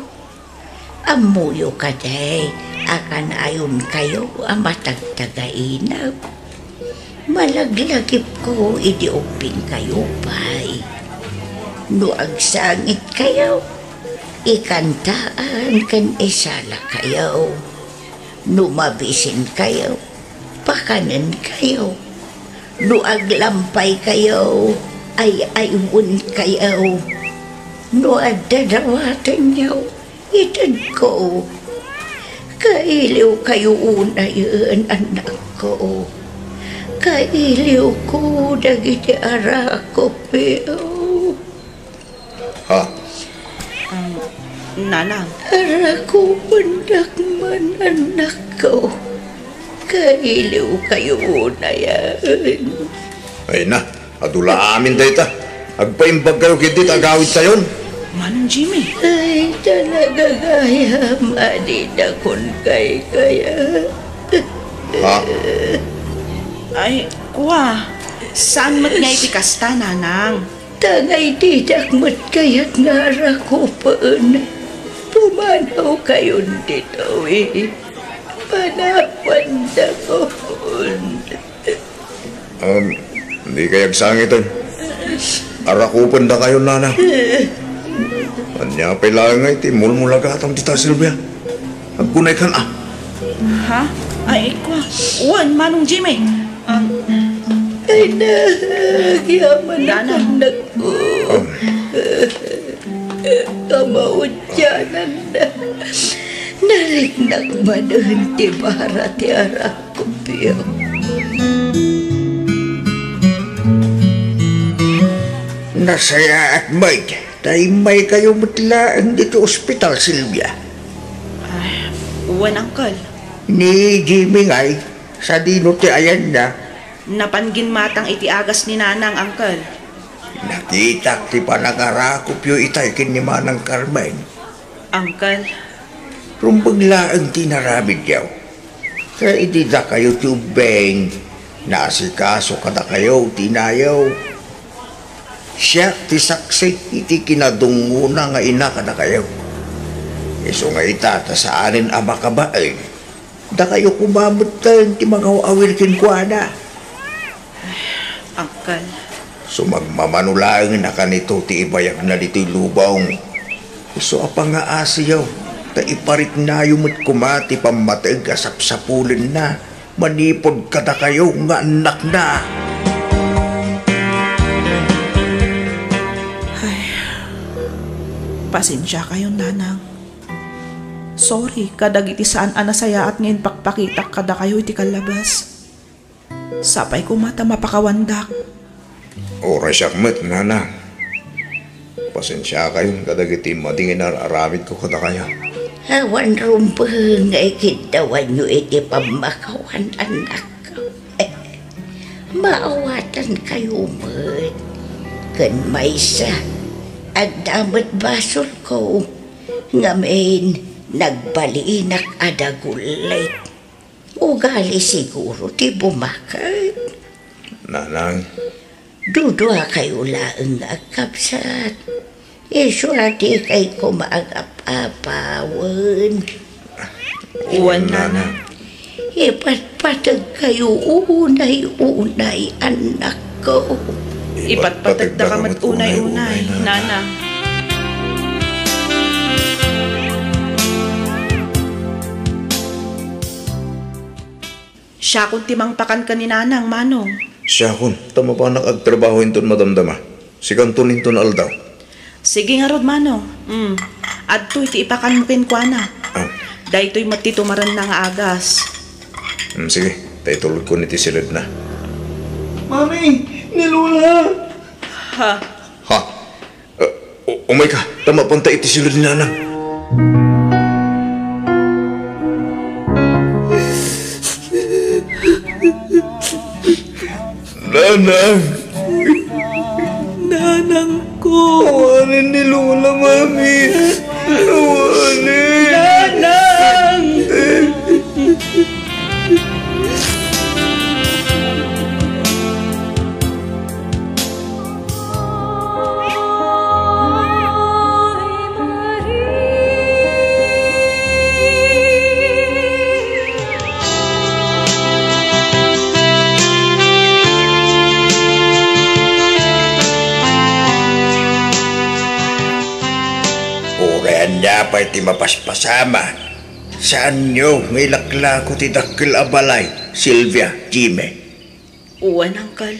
Ammoyo kadi a kanayonkayo a matagtagainep? Malaglagipko idi ubbingkayo pay. No agsangitkayo, ikantaan ken isalakayo. No mabisinkayo, pakanenkayo. No aglampaykayo, ay-aywenkayo. No adda dawatenyo, itedko. Kailiwkayo unayen, annakko. Kailiwko dagiti arakupyo. Ha? Um, Nanang. Arakupendak man, annakko. Kailiwkayo unayen. Ay na, adu la amin dayta. Agpaimbagkayo ketdi ta agawidtayon. Manong Jimmy. Ay, talaga gayam a dida kunkaykayo. Ha? Ay, kua. Saan met nga iti kasta, Nanang? Ta nga didak met kayat nga arakupen, pumanawkayon ditoy. Panawandakon. Um, dikay agsangiten. Arakupendakayon, Nanang. Ania pay laeng nga iti mulmulagatam dita, Silvia? Agkunaykan a. Ha? Ay, kua. Wen, Manong Jimmy. Um, Ay, nagyaman Nanang. Ako, nak. Um. Kamaudiananda. Nariknak manen ti bara ti arakupyo. Nasayaat met, ta immaykayo met laeng ditoy ospital, Silvia. Ay, wen, Uncle. Ni Jimmy ngay, sadino ti ayanna? Napan ginmatang iti agas ni Nanang, Uncle. Nakitak ti panangarakopyo itay ken ni Manang Carmen. Uncle. Rumbeng laeng ti inaramidyo. Ket idi dakayo ti ubbing, naasikaso kadakayo ti inayo. Siak ti saksi iti kinadungngona nga ina kadakayo. Isu nga ita ta saanen a makabain, dakayo koma metten ti mangaw-awir kenkuana. Uncle. Sumagmamano laeng a kanito ti ibayagna ditoy lubong. Isu a pangaasiyo, ta ipariknayo met koma ti pammateg a sapsapulenna manipud kadakayo nga annakna. Ay, pasensiakayon, Nanang. Sorry kadagiti saan a nasayaat nga impakpakitak kadakayo iti kallabas. Sapay koma ta mapakawandak. Uray siak met, Nanang. Pasensiakayon kadagiti madi nga inar-aramidko kadakayo. Awan rumbeng nga ikiddawanyo iti pammakawan, annakko. Maawatankayo met. Ken maysa, adda met basolko, ngamin, nagbalinak a dagullit. Ugali siguro ti bumaket. Nanang. Duduakayo laeng nga agkabsat. Isu a dikay koma agap-apawen. Wen, Nanang. Ipatpategkayo unay-unay, annakko. Ipatpategdaka met unay-unay, Nanang. Siakon ti mangpakan ken ni Nanang, Manong. Siakon, ta mapanak agtrabaho inton madamdama. Sikanton inton aldaw. Sige ngarud, Manong. Mm. Adtoy ti ipakanmo kenkuana. Ah. Daytoy met ti tumarenna nga agas. Mm, sige, ta itulodkon iti siledna. Mami, ni Lola! Ha? Ha? Eh, u-, umayka, ta mapanta iti siled ni Nanang. Nanang! Nanangko! Awanen ni Lola, Mami! Awanen! Nanang! Uray ania pay ti mapaspasamak, saanyo nga ilaklako ti dakkel a balay, Silvia, Jimmy. Wen, Uncle.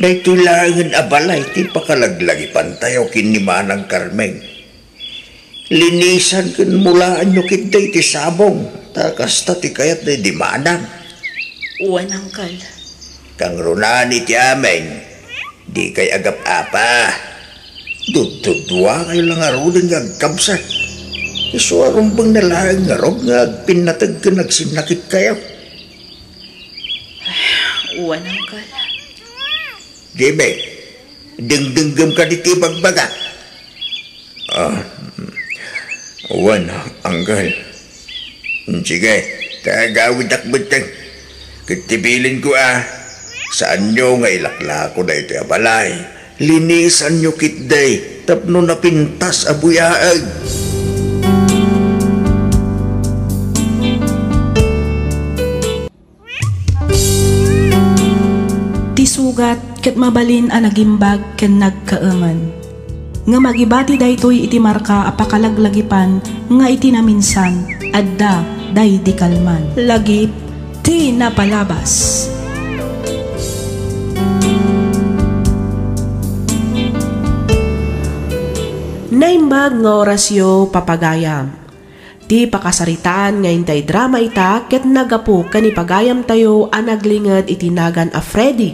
Daytoy laengen a balay ti pakalaglagipantayo ken ni Manang Carmen. Linisan ken mulaanyo ketdi ti sabong, ta kasta ti kayat daydi Manang. Wen, Uncle. Kangrunaan iti amin, dikay agap-apa. Dudduduakayo la ngaruden nga agkabsat. Isu a rumbengna laeng ngarud nga agpinnateg ken agsinnakitkayo. Wen, Uncle. Jimmy, dengdengngem kadi ti ibagbagak? Ah, wen, Uncle. Sige, ta agawidak metten. Ket ti bilinko a, saanyo nga ilaklako daytoy a balay. Linisanyo ketdi tapno napintas a buyaag. Ti sugat ket mabalin a nagimbag ken nagkaemen. Ngem agibati daytoy iti marka a pakalaglagipan nga iti naminsan, adda daydi kalman. Lagip ti napalabas. Naimbag nga orasyo, papagayam. Ti pakasaritaan nga intay drama ita ket naggapu ken ni pagayamtayo a naglinged iti nagan a Freddy.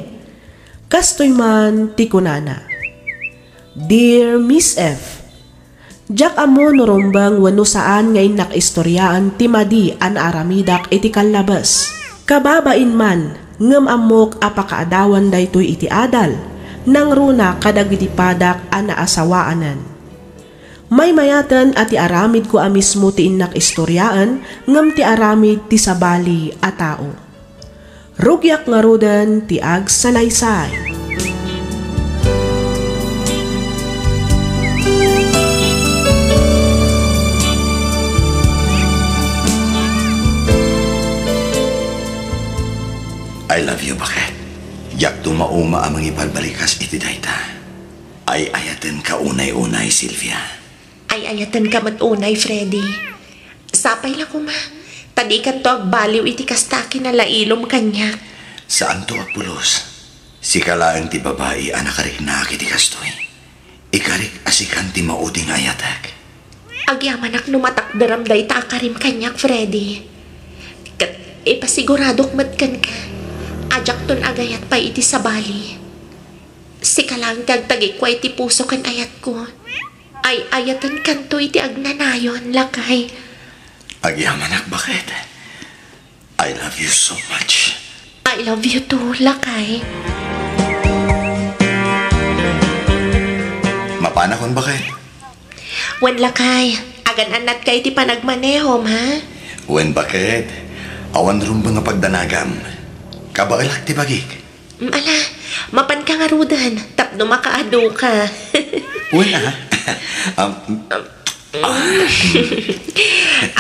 Kastoy man ti kunana, Dear Miss F, diak ammo no rumbeng wenno saan nga innak istoriaen ti madi a naaramidak iti kallabes. Kababain man, ngem ammok a pakaadawan daytoy iti adal, nangruna kadagiti padak a naasawaanen. Maymayaten a ti aramidko a mismo ti innak istoriaen, ngem ti aramid ti sabali a tao. Rugiak ngaruden ti agsalaysay. I love you, Baket. Diak dumauma a mangibalbalikas iti dayta. Ay-ayatenka unay-unay, Sylvia. Ay-ayatenka met unay, Freddy. Sapay la koma, ta dikanto agbaliw iti kasta a kinalailom kaniak. Saanto a pulos. Sika laeng ti babai a nakariknaak iti kastoy. Ikarik a sikan ti maudi nga ayatek. Agyamanak no matakderam dayta a karim kaniak, Freddy. Ket ipasiguradok met kenka a diakton agayat pay iti sabali. Sika laeng ti agtagikua iti puso ken ayatko. Ay-ayatenkanto iti agnanayon, lakay. Agyamanak, Baket. I love you so much. I love you too, lakay. Mapanakon, Baket? Wen, lakay, agan-annatka iti panagmanehom, ha? Wen, Baket, awan rumbeng a pagdanagam. Kabaelak ti bagik. Mm, ala, mapanka ngaruden tapno makaaduka. Wen, ah. Um, ah.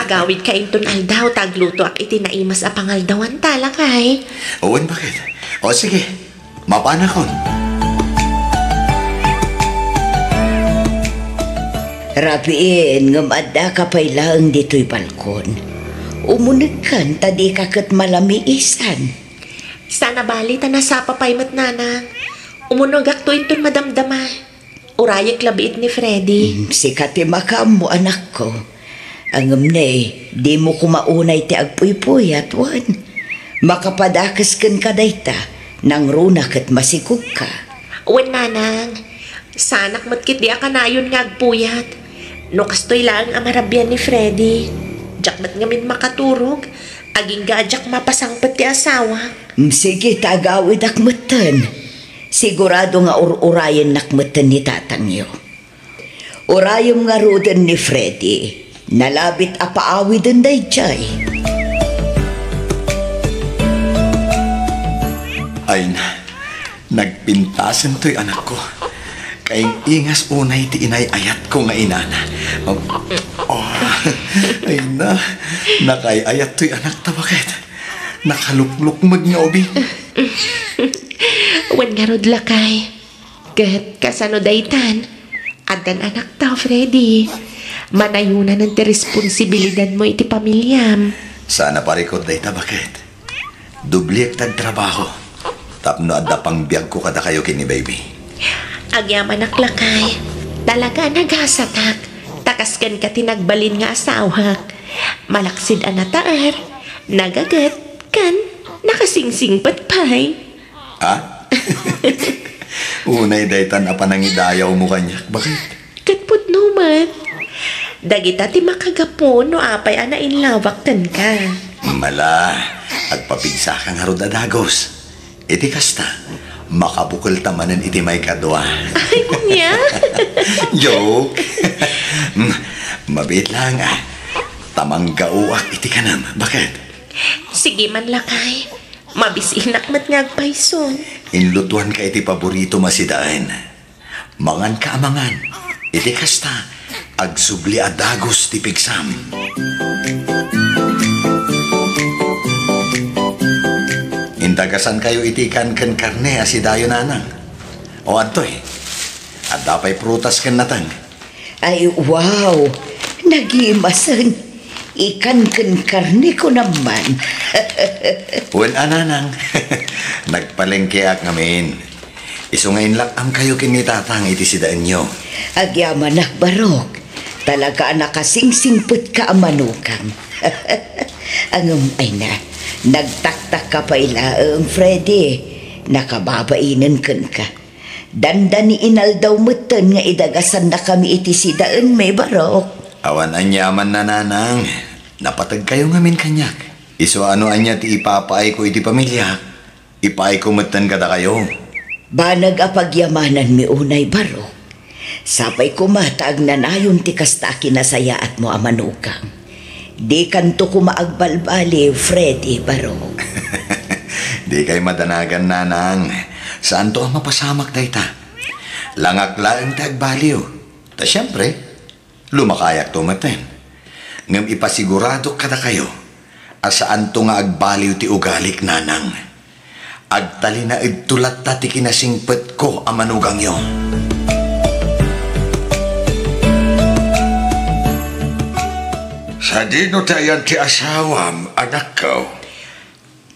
Agawidka inton aldaw ta aglutoak iti naimas a pangaldawan ta, lakay. Wen, Baket? O, sige. Mapanakon. Rabiin, ngem addaka pay laeng ditoy balkon. Umunegkan ta dika ket malamiisan. Saan a bali ta nasapa pay met, nanang. Umunegakto inton madamdama. Urayek labiit ni Freddy. Mm, sika ti makaammo, anakko. Ngem ne, dimo koma unay ti agpuypuyat, wen? Makapadakes kenka dayta, nangruna ket masigugka. Wen, nanang, saanak met ketdi a kanayon nga agpuyat. No kastoy laeng a marabian ni Freddy, diak met ngamin makaturog, agingga a diak mapasangpet ti asawak. Mm, sige, ta agawidak metten. Sigurado nga ur-urayennak metten ni tatangyo. Urayem ngaruden ni Freddy, nalabit a paawiden daydiay. Ay na, nagpintasen toy anakko. Kaing-ingas unay ti inay-ayatko nga inana. Oh, oh, ay na, nakaay-ayat toy anakta, Baket. Nakaluklukmeg nga ubing. Wen ngarud, lakay. Ket kasano daytan? Addan anakta, Freddy. Manayonanen ti responsibilidadmo iti pamiliam. Saan a parikut dayta, Baket. Dubliek ti agtrabaho tapno adda pangbiagko kadakayo ken ni baby. Agyamanak, lakay. Talaga a nagasatak. Ta kas kenka ti nagbalin nga asawak. Malaksid a nataer, nagaget, ken nakasingsingpet pay. Ha? Unay daytan a panangidayawmo kaniak, Baket? Ket pudno met. Dagita ti makagapu no apay a nainlawak kenka. Mala, agpapigsaka ngarud a dagus. Iti kasta, makabukelta manen iti maikadua. Ay, ania? Joke. Mm, mabiit lang, ah. Ta manggaoak iti kanem. Baket? Sige man, lakay. Mabisinak met nga agpayson. Inlutuanka iti paboritom a sidaen. Manganka a mangan. Iti kasta, agsubli a dagus ti pigsam. Indagasankayo iti kan ken karne a sidayo, nanang. O adtoy, adda pay prutas ken nateng. Ay, wow! Nagimasen. Ikan ken karne ko naman. Wen a, nanang. Nagpalengkeak ngamin. Isu nga inlak-amkayo ken ni Tatang iti sidaenyo. Agyamanak, Barok. Talaga a nakasingsingpetka a manugang. Ngem, ay na, nagtaktakka pay laeng, Freddy. Nakababainen kenka. Dandani inaldaw met Ten nga idagasannakami iti sidaenmi, Barok. Awan aniamanna, nanang. Napategkayo ngamin kaniak. Isu a no ania ti ipapaayko iti pamiliak, ipaayko metten kadakayo. Banag a pagyamananmi unay, Barok. Sapay koma ta agnanayon ti kasta a kinasayaatmo a manugang. Dikanto koma agbalbaliw, Freddy, Barok. Dikay madanagan, nanang. Saanto a mapasamak dayta. Langak laeng ti agbaliw. Ta siempre, lumakayakto metten. Ngem ipasiguradok kadakayo a saanto nga agbaliw ti ugalik, nanang. Agtalinaedto latta ti kinasingpetko a manugangyo. Sadino ti ayan ti asawam, anakko?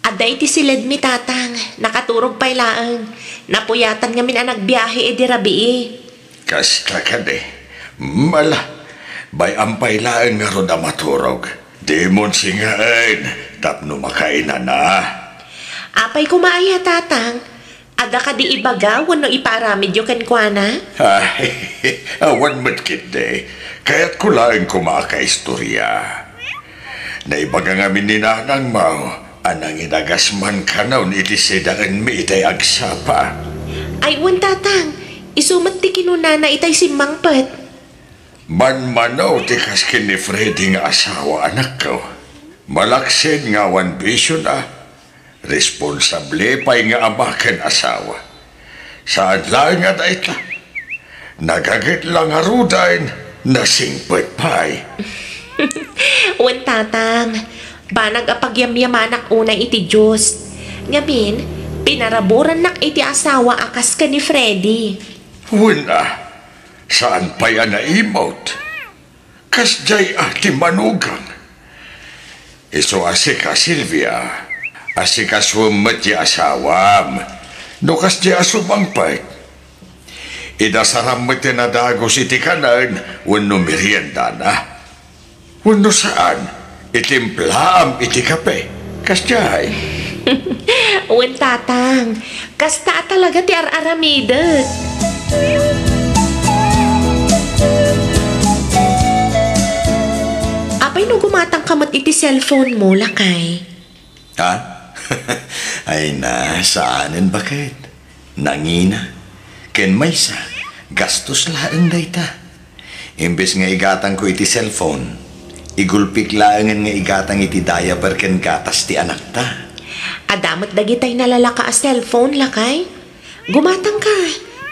Adda iti siledmi, Tatang. Nakaturog pay laeng. Napuyatan ngamin a nagbiahe idi rabii. Kasta kadi. Mala, bay-am pay laeng ngarud a maturog. Dimon singaen tapno makainana. Apay koma aya, Tatang? Adda kadi ibaga wenno ipaaramidyo kenkuana? Ay, awan met ketdi. Kayatko laeng koma a kaistorya. Naibaga ngamin ni nanangmo a nangidagas man kanon iti sidaenmi itay agsapa. Ay, wen, Tatang. Isu met ti kinunana itay simmangpet. Manmano ti kas ken ni Freddy nga asawa, anakko. Malaksid nga awan bisiona. Responsable pay nga ama ken asawa. Saan laeng a dayta. Nagaget la ngaruden, nasingpet pay. Wen, Tatang, banag a pagyamyamanak unay iti Dios. Ngamin, pinaraburannak iti asawa a kas ken ni Freddy. Wen a, saan pay a naimut? Kasdiay a ti manugang. Isu a sika, Silvia, asikasuem met ti asawam. No kasdiay a sumangpet, idasaram met ti nadagus iti kanen wenno meriendana. Wenno saan, itimplaam iti kape. Kasdiay. Wen, Tatang. Kasta a talaga ti ar-aramidek. Apay no gumatangka met iti cellphone mo, lakay? Ha? Ay na, saanen, baket. Nangina. Ken maysa, gastos laeng dayta. Imbes nga igatangko iti cellphone, igulpik laengen nga igatang iti diaper ken gatas ti anakta. Adda met dagitay nalalaka a cellphone, lakay. Gumatangka,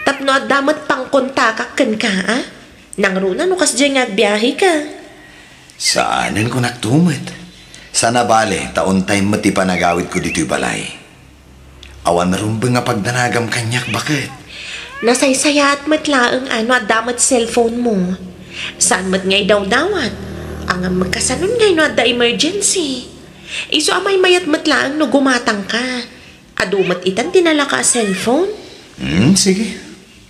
tapno adda met pangkontakak kenka, a? Nangruna no kasdiay nga agbiaheka. Saanen, kunak met. Saan a bale, ta on time met ti panagawidko ditoy balay. Awan rumbeng a pagdanagam kaniak, baket. Nasaysayaat met laeng a no adda met cellphone mo. Saan met nga idawdawat. Ngem kasanon ngay no adda emergency? Isu a maymayat met laeng no gumatangka. Adu met itan ti nalaka a cellphone? Hmm, sige.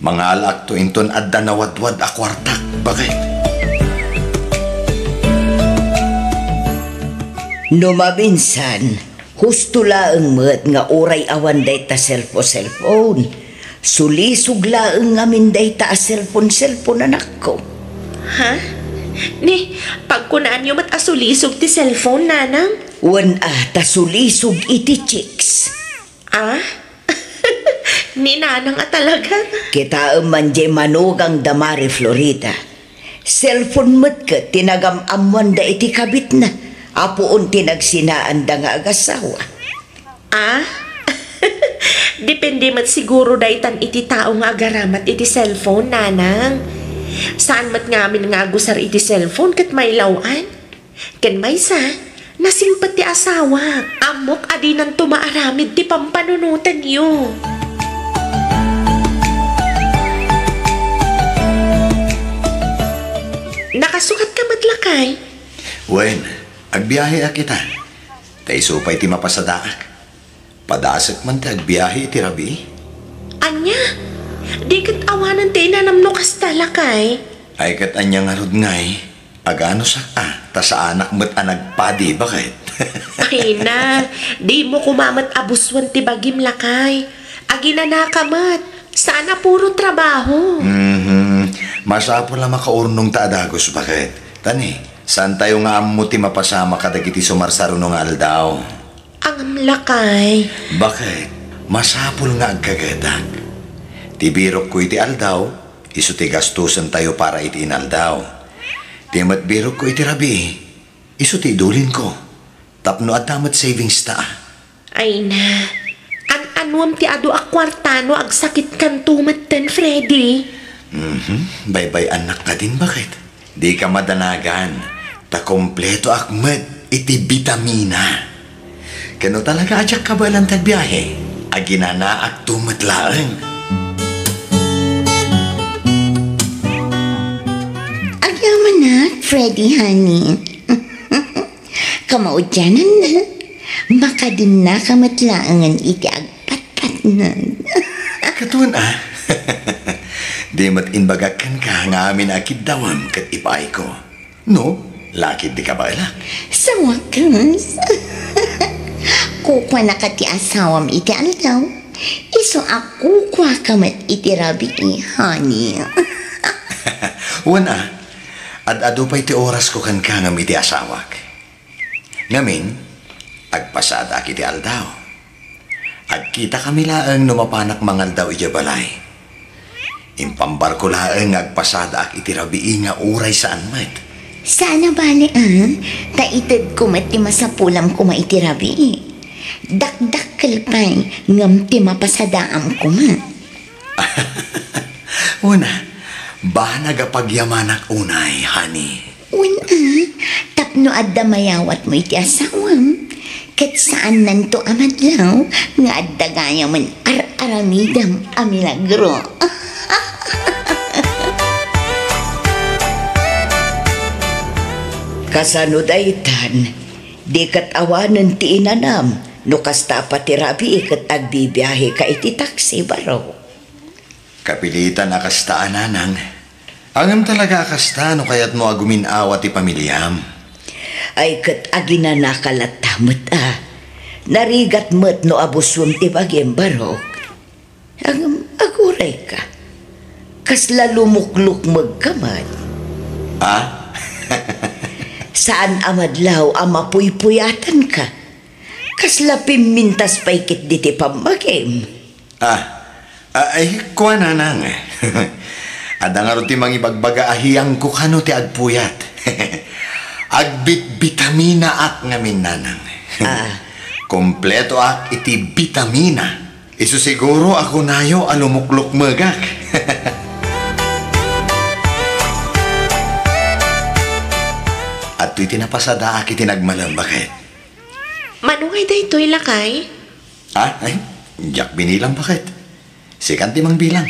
Mangalaakto inton adda nawadwad a kuartak, baket. No maminsan, husto laeng met nga uray awan dayta cellphone-cellphone. Sulisog laeng ngamin dayta a cellphone-cellphone, anakko. Ha? Ni, pagkunaanyo met a sulisog ti cellphone, nanang? Wen a, ta sulisog iti chicks. Ah? Ni nanang a talaga? Kitaem man diay manugang da Mari Florida. Cellphone met ket ti nagam-ammoanda iti kabitna, a puon ti nagsinaanda nga agasawa. Ah? Depende met siguro daytan iti tao nga agaramat iti cellphone, nanang. Saan met ngamin nga agusar iti cellphone ket mailaw-an? Ken maysa, nasingpet ti asawak. Ammok a dinanto maaramid ti pampanunotenyo. Nakasukatka met, lakay? Wen, agbiaheak ita. Ta isu pay ti mapasadaak. Padasek man ti agbiahe iti rabii. Ania? Di ket awanen ti inanam no kasta, lakay? Ay, ket ania ngarud ngay? Aganusak a, ta saanak met a nagpadi, baket. Ay na, dimo koma met abusuen ti bagim, lakay. Aginanaka met, saan a puro trabaho. Mhm. Masapul a makaurnongta a dagus, baket. Ta ni, saantayo nga ammo ti mapasamak kadagiti sumarsaruno nga aldaw. Ngem, lakay. Baket, masapul nga agkagetak. Ti birokko iti aldaw, isu ti gastosentayo para iti inaldaw. Ti met birokko iti rabii, isu ti idulinko. Tapno adda met savings ta. Ay na. An-anuem ti adu a kuarta no agsakitkanto metten, Freddy? Mhm. Baybay-annak kadin, baket. Dika madanagan, ta kompletoak met iti bitamina. Ken no talaga a diak kabaelan ti agbiahe, aginanaakto met laeng. Agyamanak, Freddy, honey. Kamaudiananna, makadinaka met laengen iti agpatpatnag. Katon, a? Di met imbagak kenka nga amin a kiddawem ket ipaayko. No, lakid di kabaelak. Sa wakas. Kukuanaka ti asawam iti aldaw. Isu a kukuaka met iti rabii, honey. Wen, a, ad-adu pay ti orasko kenka ngem iti asawak. Ngamin, agpasadaak iti aldaw. Agkitakami laeng no mapanak mangaldaw idiay balay. Impambarko laeng nga agpasadaak iti rabii nga uray saan met. Saan a bale, a? Ta itedko met ti masapulam koma iti rabii. Dakdakkel pay, ngem ti mapasadaam koma. Una, banag a pagyamanak unay, honey. Wen, a, tapno adda mayawatmo iti asawam, ket saannanto a madlaw nga adda gayamen ar-aramidem a milagro. Kasano daytan? Di ket awanen ti inanam no kasta a pati rabii ket agbibiaheka iti taksi, barok. Kapilitan a kasta a, nanang. Ngem talaga a kasta no kayatmo a gumin-awa ti pamiliam. Ay, ket aginanaka latta met, a. Narigat met no abusuem ti bagim, barok. Ngem agurayka. Kasla lumuklukmegka met. A? Saan a madlaw a mapuypuyatanka. Kasla pimmintas pay ketdi ti pammagim. A, a, ay, kua, nanang. Adda ngarud ti mangibagbaga a hiyangko kano ti agpuyat. Agbitbitaminaak ngamin, nanang. A. Kompletoak iti bitamina. Isu siguro a kunayo a lumuklukmegak. Adtoy ti napasadaak iti nagmalem, baket. Mano ngay daytoy, lakay? A, ay, diak binilang, baket. Sikan ti mangbilang.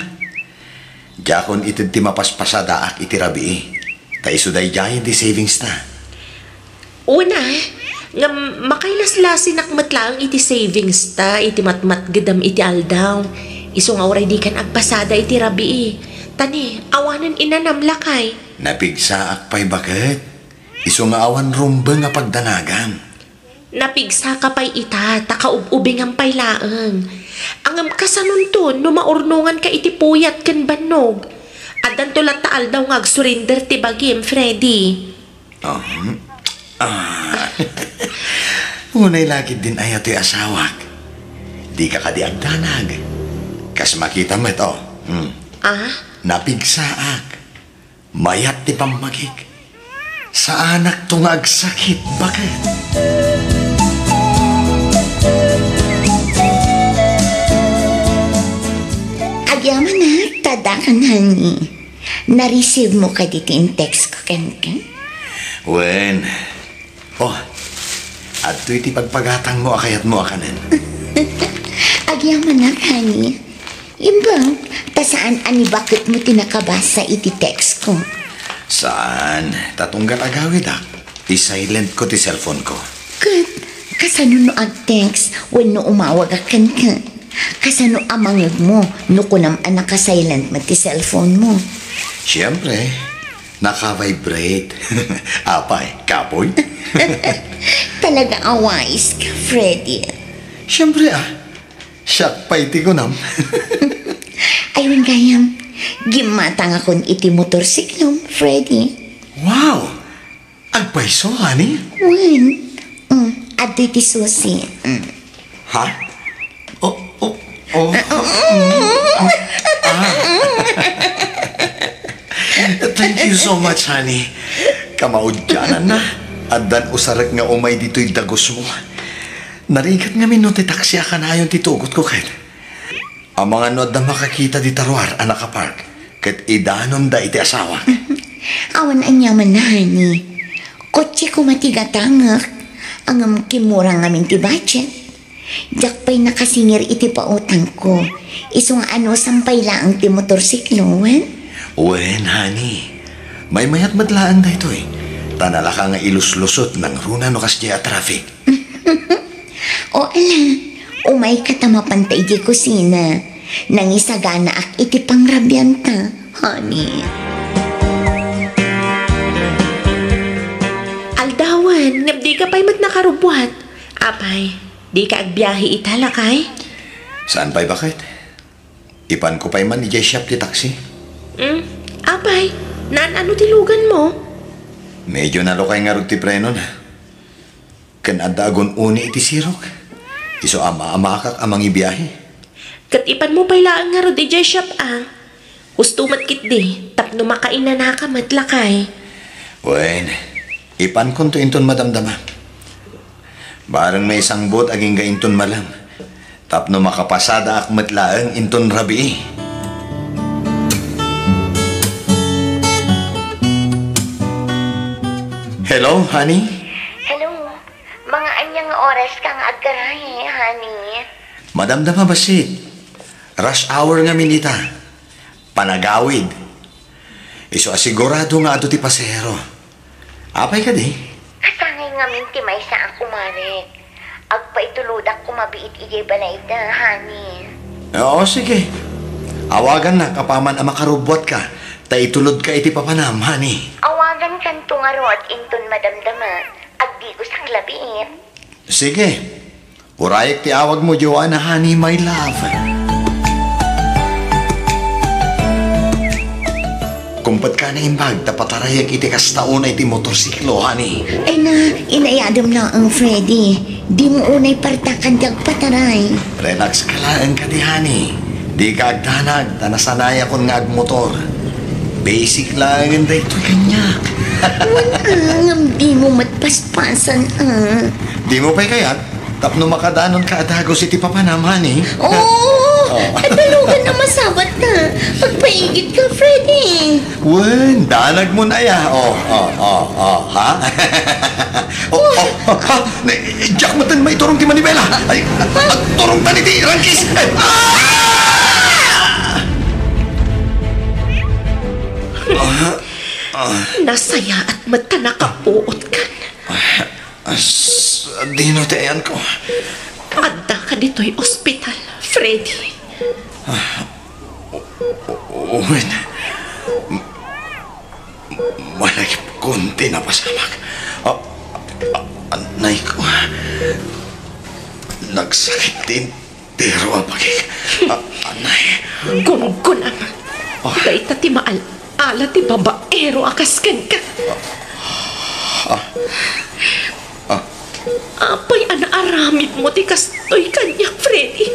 Diakon ited ti mapaspasadaak iti rabii. Ta isu daydiayen ti savings ta. Una, ngem makailaslasinak met laeng iti savings ta iti matmatgedam iti aldaw. Isu nga uray dikan agpasada iti rabii. Ta ni, awanen inanam, lakay. Napigsaak pay, baket. Isu nga awan rumbeng a pagdanagam. Napigsaka pay ita, ta kaub-ubingam pay laeng. Ngem kasanonto no maurnonganka iti puyat ken bannog? Addanto latta aldaw nga agsurinder ti bagim, Freddy. Um, a. Unay lakid din aya toy asawak. Dika kadi agdanag. Kas makita met, o. Hmm. A? Napigsaak. Mayat ti pammagik. Saanakto nga agsakit, baket. Agyamanak, ta adda kan, honey. Na-receive mo kadi ti in-text ko kenka? Wen. O, adtoy ti pagpagatangmo a kayatmo a kanen. Agyamanak, honey. Imbag, ta saan a ni baketmo ti nakabasa iti text ko. Saan, ta tunggal agawidak, i-silent ko ti cellphone ko. Ket, kasano no ag-text wenno umawagak kenka? Kasano a mangegmo no kunam a naka-silent met ti cellphone mo? Siyempre, naka-vibrate. Apay, kapoy? Talaga a wais ka, Freddy. Siyempre, a. Siak pay ti kunam. Ay, wen gayam. Gimmatangakon iti motorsiklom, Freddy. Wow! Agpayso, honey? Wen. Mm, adtoy ti susi. Mm. Ha? Oh, oh, oh. Mm, ah. Thank you so much, honey. Kamaudiananna. Addan usarek nga umay ditoy dagusmo. Narigat ngamin no ti taksi a kanayon ti tugotko ket. Amangan no adda makakita dita ruar a nakapark, ket idanonda iti asawak. Awan aniaman, honey. Kotse koma ti gatangek, ngem kimmurang ngamin ti budget. Diak pay nakasingir iti pautangko. Isu nga anusam pay laeng ti motorsiklo, wen? Wen, honey. Maymayat met laeng daytoy. Ta nalaka nga iluslusot nangruna no kasdiay a traffic. O ala, umayka ta mapanta idiay kusina. Nangisaganaak iti pangrabianta, honey. Aldawen, ngem dika pay met nakarubbuat. Apay, dika agbiahe ita, lakay? Saan pay, baket? Ipanko pay man idiay shop ti taksi. Hmm? Apay, naan-ano ti luganmo? Medyo nalukay ngarud ti prenona. Ken adda agun-uni iti sirok. Isu a maamakak a mangibiahe. Ket ipanmo pay laeng ngarud idiay shop a. Husto met ketdi, tapno makainanaka met, lakay. Wen, ipankonto inton madamdama. Bareng maisangbut agingga inton malem, tapno makapasadaak met laeng inton rabii. Hello, honey? Hello. Mga ania nga oras ka nga agkaraye, honey? Madamdama bassit. Rush hour ngamin ita. Panagawid. Isu a sigurado nga adu ti pasahero. Apay kadi? Kasangay ngamin ti maysa a kumarek. Agpaitulodak koma biit idiay balayda, honey. Oo, sige. Awagannak apaman a makarubbuatka, ta itulodka iti papanam, honey. Awagankanto ngarud inton madamdama, agdigosak la biit. Sige. Urayek ti awagmo, Joanna, honey, my love. Kumpetka a naimbag ta patarayek iti kasta unay ti motorsiklo, honey. Ay na, inayadem laeng, Freddy. Dimo unay partakan ti agpataray. Relax ka laeng kadi, honey. Dika agdanag ta nasanayakon nga agmotor. Basic laengen daytoy kaniak. Wen, ngem dimo met paspasan, ah. Dimo pay kayat? Tapno makadanonka a dagus iti papanam, honey. Oo! Oh. Adda lugan a masabat na. Agpaigitka, Freddy. Wen, danagmon aya. Oh, oh, oh, oh, ha? Oh, oh, oh, ha? Ne, diak metten maiturong ti manibela. Ay, agturongtan iti rangkis. Ah! Ah, ah. Nasayaat met ta nakapuotkan. Ah, sadino ti ayanko? Addaka ditoy ospital, Freddy. Ah, o-, o-, wen. M-, malagipkon ti napasamak. Ah, ah, anayko. Nagsakit ti Pero apagik, a-, anay. Gunggunam. Ah. Dayta ti maal-ala ti babaero a kas kenka. Ah. Ah. Apay a naaramidmo ti kastoy kaniak, Freddy?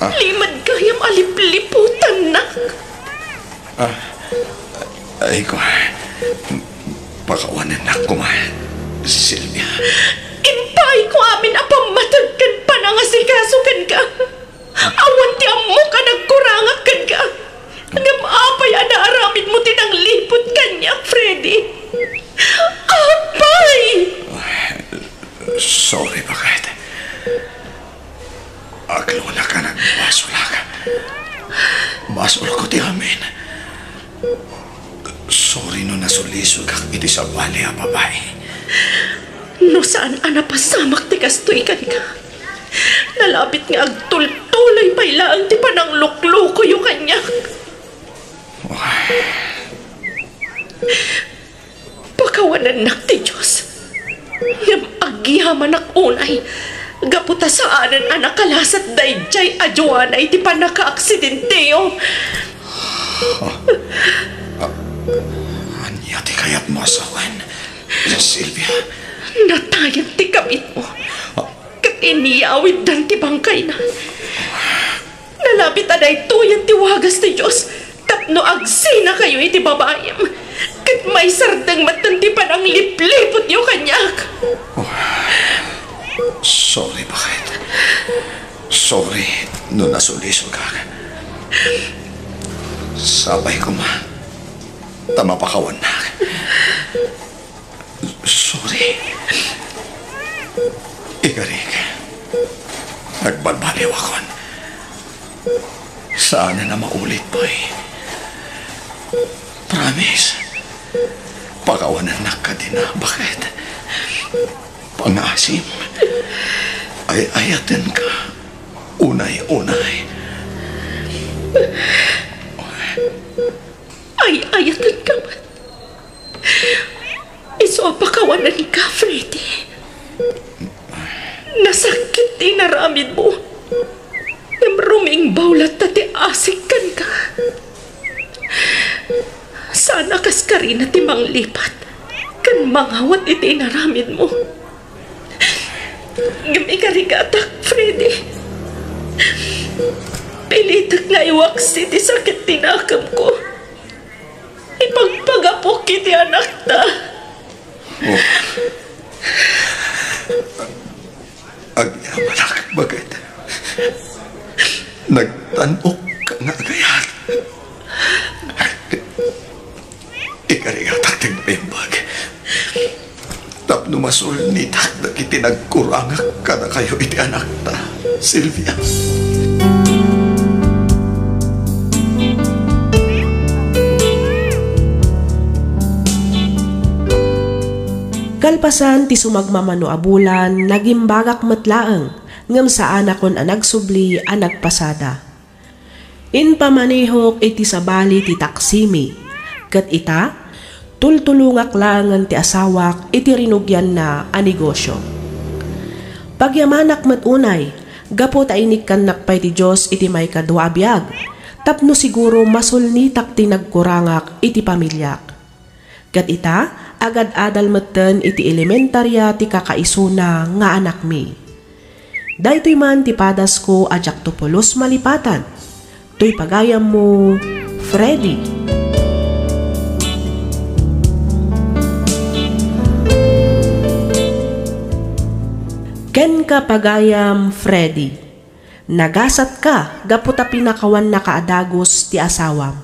Ah. Limed gayam a lipliputannak. Ah, ay ko, pakawanennak koma, Silvia. Impaayko amin a pammateg ken panangasikaso kenka. Awan ti ammok a nagkurangak kenka. Ngem apay a naaramidmo ti nangliput kaniak, Freddy? Apay! Sorry, baket. Aglonaka, nagbasolak. Basolko ti amin. Sorry no nasulisogak iti sabali a babai. No saan a napasamak ti kastoy kenka, nalabit nga agtultuloy pay laeng ti panangluklukoyo kaniak. Pakawanennak ti Dios. Ngem agyamanak unay, gapu ta saanen a nakalasat daydiay a Joanna iti pannakaaksidenteyo. Ah, ania ti kayatmo a sawen, Sylvia? Natayen ti kabitmo. Ah. Ket inyawiddan ti bangkayna. Nalabit a daytoyen ti wagas ti Dios tapno agsinakayo iti babaim. Ket maisardeng metten ti pananglipliputyo kaniak. Oh, sorry, baket. Sorry no nasulisogak. Sapay koma ta mapakawannak. Sorry. Ikarik, agbalbaliwakon. Saanen a maulit pay. Promise. Pakawanennak kadina, baket. Pangasim. Ay-ayatenka. Unay-unay. Ay-ayatenka met. Isu a pakawanenka, Freddy. Nasakit ti inaramidmo. Ngem rumingbaw latta ti asik kenka. Saan a kaskarina ti manglipat ken mangawat iti inaramidmo. Ngem ikarigatak, Freddy. Pilitek nga iwaksi ti sakit ti nakemko. Ipagpagapok iti anakta. Oh. Agyamanak, baket. Nagtan-ok nga agayat. Ikarigatak ti agbimbag. Tapno masulnitak dagiti nagkurangak kadakayo iti anakta, Sylvia. Kalpasan ti sumagmamano a bulan, nagimbagak met laeng, ngem saanakon a nagsubli a nagpasada. Impamanehok iti sabali ti taksimi, ket ita, tultulongak laengen ti asawak iti rinugianna a negosio. Pagyamanak met unay, gapu ta inikkannak pay ti Dios iti maikadua a biag, tapno siguro masulnitak ti nagkurangak iti pamiliak. Ket ita, agad-adal metten iti elementaria ti kakaisuna nga anakmi. Daytoy man ti padasko a diakto pulos malipatan. Toy pagayammo, Freddy. Kenka, pagayam Freddy, nagasatka gapu ta pinakawannaka a dagus ti asawam.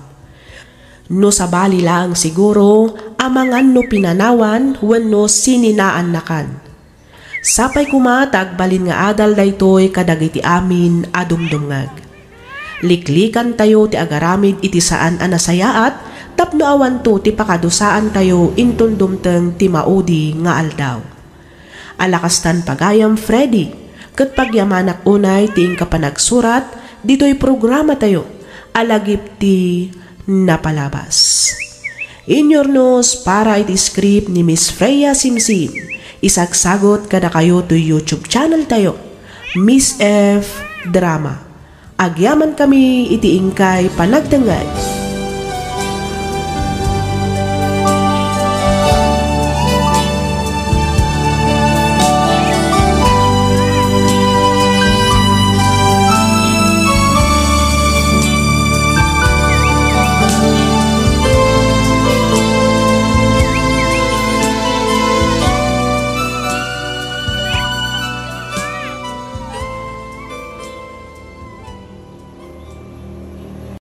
No sabali laeng siguro, amangan no pinanawan wenno sininaannakan. Sapay koma ta agbalin nga adal daytoy kadagiti amin a dumdumngeg. Liklikantayo ti agaramid iti saan a nasayaat tapno awanto ti pakadusaantayo inton dumteng ti maudi nga aldaw. Ala kastan, pagayam Freddy, ket pagyamanak unay ti inka panagsurat ditoy programatayo a Lagip ti Napalabas. Inyurnos para iti script ni Miss Freya Simsim, isagsagut kadakayo toy YouTube channel tayo, Miss F Drama. Agyamankami iti inkay panagdengngeg.